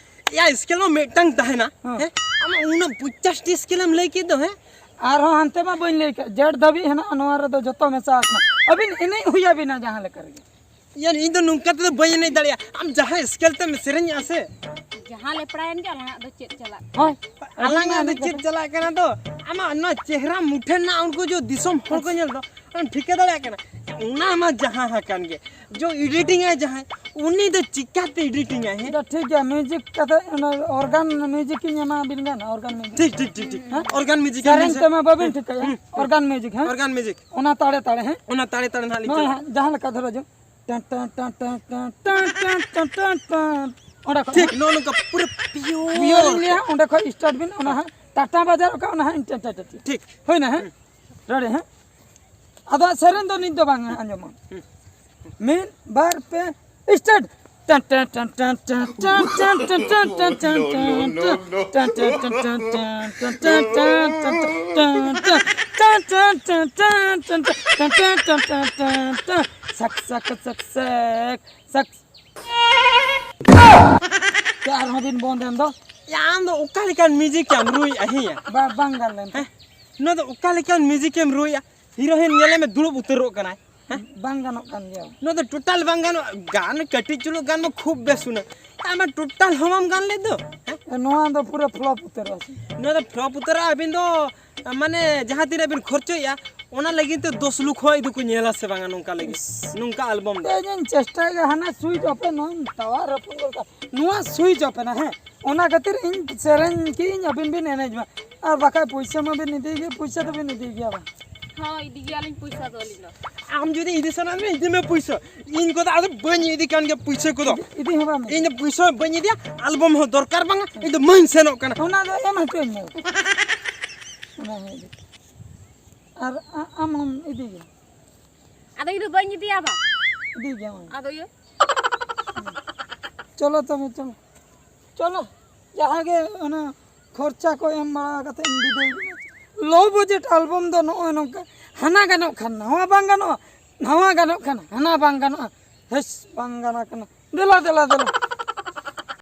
ᱭᱟ, ᱥᱠᱮᱞ ᱢᱟ ᱢᱤᱫᱴᱟᱝ ᱛᱟᱦᱮᱱᱟ᱾ ᱦᱮᱸ᱾ ᱦᱮᱸ? ᱟᱢᱟᱜ ᱩᱱᱟᱹᱜ ᱯᱚᱧᱪᱟᱥ ᱴᱤ ᱥᱠᱮᱞ ᱮᱢ ᱞᱟᱹᱭ ᱠᱮᱫ ᱫᱚ, ᱦᱮᱸ? ᱟᱨᱦᱚᱸ ᱦᱟᱱᱛᱮ ᱢᱟ ᱵᱟᱹᱧ ᱞᱟᱹᱭ ᱠᱟᱜ, ᱡᱮᱰ ᱫᱷᱟᱹᱵᱤᱡ ᱦᱮᱱᱟᱜᱼᱟ, ᱱᱚᱣᱟ ᱨᱮᱫᱚ ᱡᱚᱛᱚ ᱢᱮᱥᱟ ᱟᱠᱟᱱᱟ᱾ ᱟᱹᱵᱤᱱ ᱮᱱᱮᱡ ᱦᱩᱭ ᱟᱹᱵᱤᱱᱟ ᱡᱟᱦᱟᱸ ᱞᱮᱠᱟ ᱨᱮᱜᱮ᱾ ᱭᱟ, ᱤᱧ ᱫᱚ ᱱᱚᱝᱠᱟ ᱛᱮᱫᱚ ᱵᱟᱹᱧ ᱮᱱᱮᱡ ᱫᱟᱲᱮᱭᱟᱜᱼᱟ᱾ ᱟᱢ ᱡᱟᱦᱟᱸ ᱥᱠᱮᱞ ᱛᱮᱢ ᱥᱮᱨᱮᱧᱮᱜᱼᱟ ᱥᱮ᱾ ᱡᱟᱦᱟᱸ ᱞᱮᱯᱲᱟᱭᱮᱱ ᱜᱮ, ᱟᱞᱟᱝᱟᱜ ᱫᱚ ᱪᱮᱫ ᱪᱟᱞᱟᱜ ᱠᱟᱱᱟ? ᱦᱳᱭ᱾ ᱟᱞᱟᱝᱟᱜ ᱫᱚ ᱪᱮᱫ ᱪᱟᱞᱟᱜ ᱠᱟᱱᱟ ᱫᱚ? ᱟᱢᱟᱜ ᱱᱚᱣᱟ ᱪᱮᱦᱨᱟ ᱢᱩᱴᱷᱟᱹᱱ ᱨᱮᱱᱟᱜ ᱩᱱᱠᱩ ᱡᱚ ᱫᱤᱥᱚᱢ ᱦᱚᱲ ᱠᱚ ᱧᱮᱞ ᱫᱚ, ᱟᱢ ᱴᱷᱤᱠᱟᱹ ᱫᱟᱲᱮᱭᱟᱜ ᱠᱟᱱᱟ? ᱚᱱᱟ ᱢᱟ ᱡᱟᱦᱟᱸ ᱦᱟᱠᱟᱱ ᱜᱮ, ᱡᱚ ᱮᱰᱤᱴᱤᱝ ᱟᱭ ᱡᱟᱦᱟᱸᱭ, ᱩᱱᱤ ᱫᱚ ᱪᱤᱠᱟᱹᱛᱮ ᱮᱰᱤᱴᱤᱝ ᱟᱭ, ᱦᱮᱸ? ᱴᱷᱤᱠ ᱜᱮᱭᱟ, ᱢᱤᱭᱩᱡᱤᱠ ᱠᱟᱛᱮ ᱚᱱᱟ ᱚᱨᱜᱟᱱ ᱢᱤᱭᱩᱡᱤᱠ ᱤᱧ ᱮᱢᱟ ᱵᱤᱱ ᱜᱟᱱ, ᱚᱨᱜᱟᱱ ᱢᱤᱭᱩᱡᱤᱠ᱾ ᱴᱷᱤᱠ, ᱴᱷᱤᱠ, ᱴᱷᱤᱠ, ᱴᱷᱤᱠ᱾ ᱦᱮᱸ? ᱚᱨᱜᱟᱱ ᱢᱤᱭᱩᱡᱤᱠ ᱥᱮᱨᱮᱧ ᱮᱢ ᱛᱮᱢᱟ ᱵᱟᱵᱤᱱ ᱴᱷᱤᱠᱟᱹᱭᱟ, ᱦᱩᱸ, ᱦᱩᱸ᱾ ᱚᱨᱜᱟᱱ ᱢᱤᱭᱩᱡᱤᱠ, ᱦᱮᱸ? ᱚᱨᱜᱟᱱ ᱢᱤᱭᱩᱡᱤᱠ᱾ ᱚᱱᱟ ᱛᱟᱲᱮ ᱛᱟᱲᱮ, ᱦᱮᱸ? ᱚᱱᱟ ᱛᱟᱲᱮ ᱛᱟᱲᱮ ᱱᱟᱦᱟᱜ ᱞᱤᱧ ᱱᱚᱜᱼᱚᱭ ᱪᱟᱞᱟᱜᱼᱟ᱾ ᱦᱟᱸᱜ ᱡᱟᱦᱟᱸ ᱞᱮᱠᱟ ᱫᱷᱚᱨᱚ ᱡᱚᱝ, ᱴᱟᱱ, ᱴᱟᱱ, ᱴᱟᱱ᱾ ᱚᱸᱰᱮ ᱠᱷᱚᱡ ᱴᱷᱤᱠ, ᱦᱟᱸᱜ ᱱᱚᱜᱼᱚ ᱱᱚᱝᱠᱟ ᱯᱩᱨᱟᱹ ᱯᱤᱭᱳᱨ᱾ ᱯᱤᱭᱳᱨ ᱤᱧ ᱞᱟᱹᱭᱟ, ᱚᱸᱰᱮ ᱠᱷᱚᱡ ᱥᱴᱟᱨᱴ ᱵᱤᱱ, ᱚᱱᱟ ᱦᱟᱸᱜ ᱴᱟᱴᱟ ᱵᱟᱡᱟᱨ ᱚᱠᱟ, ᱚᱱᱟ ᱦᱟᱸᱜ ᱤᱧ ᱴᱟᱴᱟ ᱴᱟᱴᱟ᱾ ᱴᱷᱤᱠ᱾ ᱦᱩᱭᱱᱟ, ᱦᱮᱸ? ᱦᱩᱸ᱾ ᱨᱮᱰᱤ, ᱦᱮᱸ? ᱟᱫᱚ ᱥᱮᱨᱮᱧ ᱫᱚ ᱱᱤᱛ ᱫᱚ ᱵᱟᱝ ᱟᱸᱡᱚᱢᱟ᱾ ᱦᱩᱸ᱾ ᱢᱤᱫ, ᱵᱟᱨ, ᱯᱮ, ᱥᱴᱟᱨᱴ᱾ ᱥᱟᱠ, ᱥᱟᱠ, ᱥᱟᱠ, ᱥᱟᱠ, ᱥᱟᱠ᱾ ᱪᱮᱫ ᱟᱨᱦᱚᱸ ᱵᱤᱱ ᱵᱚᱱᱫ ᱮᱱ ᱫᱚ? ᱭᱟ, ᱟᱢ ᱫᱚ ᱚᱠᱟ ᱞᱮᱠᱟᱱ ᱢᱤᱭᱩᱡᱤᱠ ᱮᱢ ᱨᱩᱭᱮᱫᱼᱟ, ᱦᱮᱸᱭᱟ? ᱵᱟ-, ᱵᱟᱝ ᱜᱟᱱ ᱞᱮᱱ᱾ ᱦᱮᱸ? ᱱᱚᱣᱟ ᱫᱚ ᱚᱠᱟ ᱞᱮᱠᱟᱱ ᱢᱤᱭᱩᱡᱤᱠ ᱮᱢ ᱨᱩᱭᱮᱫᱼᱟ? ᱦᱤᱨᱳᱭᱤᱱ ᱧᱮᱞᱮ ᱢᱮ, ᱫᱩᱲᱩᱵ ᱩᱛᱟᱹᱨᱚᱜ ᱠᱟᱱᱟᱭ᱾ ᱦᱮᱸ? ᱵᱟᱝ ᱜᱟᱱᱚᱜ ᱠᱟᱱ ᱜᱮᱭᱟ᱾ ᱱᱚᱣᱟ ᱫᱚ ᱴᱳᱴᱟᱞ ᱵᱟᱝ ᱜᱟᱱᱚᱜᱼᱟ᱾ ᱜᱟᱱ ᱠᱟᱹᱴᱤᱡ ᱪᱩᱞᱩᱜ ᱜᱟᱱ ᱢᱟ ᱠᱷᱩᱵ ᱵᱮᱥ ᱦᱩᱱᱟᱹᱝ᱾ ᱟᱢ ᱢᱟ ᱴᱳᱴᱟᱞ ᱦᱚᱸ ᱵᱟᱢ ᱜᱟᱱ ᱞᱮᱫ ᱫᱚ᱾ ᱦᱮᱸ? ᱱᱚᱣᱟ ᱫᱚ ᱯᱩᱨᱟᱹ ᱯᱷᱞᱚᱯ ᱩᱛᱟᱹᱨᱚᱜᱼᱟ ᱥᱮ? ᱱᱚᱣᱟ ᱫᱚ ᱯᱷᱞᱚᱯ ᱩᱛᱟᱹᱨᱚᱜᱼᱟ᱾ ᱟᱹᱵᱤᱱ ᱫᱚ, ᱢᱟᱱᱮ, ᱡᱟᱦᱟᱸ ᱛᱤᱱᱟᱹᱜ ᱵᱤᱱ ᱠᱷᱚᱨᱪᱚᱭᱮᱫᱼᱟ, ᱚᱱᱟ ᱞᱟᱹᱜᱤᱫ ᱛᱮ ᱫᱚᱥ ᱞᱩᱠᱷ ᱦᱚᱸ ᱤᱫᱩ ᱠᱚ ᱧᱮᱞᱟ ᱥᱮ ᱵᱟᱝᱟ ᱱᱚᱝᱠᱟ ᱞᱟᱹᱜᱤᱫ? ᱱᱚᱝᱠᱟ ᱟᱞᱵᱚᱢ ᱫᱚ᱾ ᱤᱧᱤᱧ ᱪᱮᱥᱴᱟᱭᱮᱫᱟ, ᱦᱟᱱᱟ ᱥᱩᱭᱤᱪ ᱚᱯᱷ ᱮᱱ, ᱱᱚᱣᱟᱧ ᱛᱟᱣᱟ ᱨᱟᱹᱯᱩᱫ ᱜᱚᱫ ᱠᱟᱜᱼᱟ᱾ ᱱᱚᱣᱟ ᱥᱩᱭᱤᱪ ᱚᱯᱷ ᱮᱱᱟ, ᱦᱮᱸ? ᱚᱱᱟ ᱠᱷᱟᱹᱛᱤᱨ ᱤᱧ ᱥᱮᱨᱮᱧ ᱠᱤ ᱤᱧ ᱟᱹᱵᱤᱱ ᱵᱤᱱ ᱮᱱᱮᱡ ᱢᱟ᱾ ᱟᱨ ᱵᱟᱠᱷᱟᱡ ᱯᱩᱭᱥᱟᱹ ᱢᱟᱵᱤᱱ ᱤᱫᱤ ᱜᱮ, ᱯᱩᱭᱥᱟᱹ ᱫᱚᱵᱤᱱ ᱤᱫᱤ ᱜᱮᱭᱟ ᱵᱟᱝ? ᱦᱚᱸ, ᱤᱫᱤ ᱜᱮᱭᱟᱞᱤᱧ ᱯᱩᱭᱥᱟᱹ ᱫᱚ ᱟᱹᱞᱤᱧ ᱫᱚ᱾ ᱟᱢ ᱡᱩᱫᱤ ᱤᱫᱤ ᱥᱟᱱᱟ ᱢᱮ, ᱤᱫᱤ ᱢᱮ ᱯᱩᱭᱥᱟᱹ᱾ ᱤᱧ ᱠᱚᱫᱚ ᱟᱫᱚ ᱵᱟᱹᱧ ᱤᱫᱤ ᱠᱟᱱ ᱜᱮᱭᱟ ᱯᱩᱭᱥᱟᱹ ᱠᱚᱫᱚ᱾ ᱤᱫᱤ, ᱤᱫᱤ ᱦᱚᱸ ᱵᱟᱢ ᱤᱫᱤ᱾ ᱤᱧ ᱫᱚ ᱯᱩᱭᱥᱟᱹ ᱦᱚᱸ ᱵᱟᱹᱧ ᱤᱫᱤᱭᱟ, ᱟᱞᱵᱚᱢ ᱦᱚᱸ ᱫᱚᱨᱠᱟᱨ ᱵᱟᱝᱟ᱾ ᱤᱧ ᱫᱚ ᱢᱟᱹᱧ ᱥᱮᱱᱚᱜ ᱠᱟᱱᱟ᱾ ᱚᱱᱟ ᱫᱚ ᱮᱢ ᱦᱚᱪᱚᱧ ᱢᱮ᱾ ᱚᱱᱟ ᱦᱚᱸ ᱤᱫᱤ᱾ ᱟᱨ ᱟ-, ᱟᱢ ᱦᱚᱸᱢ ᱤᱫᱤ ᱜᱮᱭᱟ? ᱟᱫᱚ ᱤᱧ ᱫᱚ ᱵᱟᱹᱧ ᱤᱫᱤᱭᱟ ᱵᱟ᱾ ᱤᱫᱤ ᱜᱮᱭᱟᱢ᱾ ᱟᱫᱚ ᱤᱭᱟᱹ᱾ ᱪᱚᱞᱚ ᱛᱚᱵᱮ, ᱪᱚᱞᱚ᱾ ᱪᱚᱞᱚ, ᱡᱟᱦᱟᱸ ᱜᱮ ᱚᱱᱟ ᱠᱷᱚᱨᱪᱟ ᱠᱚ ᱮᱢ ᱵᱟᱲᱟ ᱠᱟᱛᱮ ᱤᱧ ᱵᱤᱫᱟᱹᱭ ᱠᱟᱱᱟ᱾ Low budget album ᱫᱚ ᱱᱚᱜᱼᱚᱭ ᱱᱚᱝᱠᱟ, ᱦᱟᱱᱟ ᱜᱟᱱᱚᱜ ᱠᱷᱟᱱ ᱱᱟᱣᱟ ᱵᱟᱝ ᱜᱟᱱᱚᱜᱼᱟ, ᱱᱟᱣᱟ ᱜᱟᱱᱚᱜ ᱠᱷᱟᱱ ᱦᱟᱱᱟ ᱵᱟᱝ ᱜᱟᱱᱚᱜᱼᱟ᱾ ᱦᱮᱥ, ᱵᱟᱝ ᱜᱟᱱ ᱠᱟᱱᱟ᱾ ᱫᱮᱞᱟ, ᱫᱮᱞᱟ, ᱫᱮᱞᱟ᱾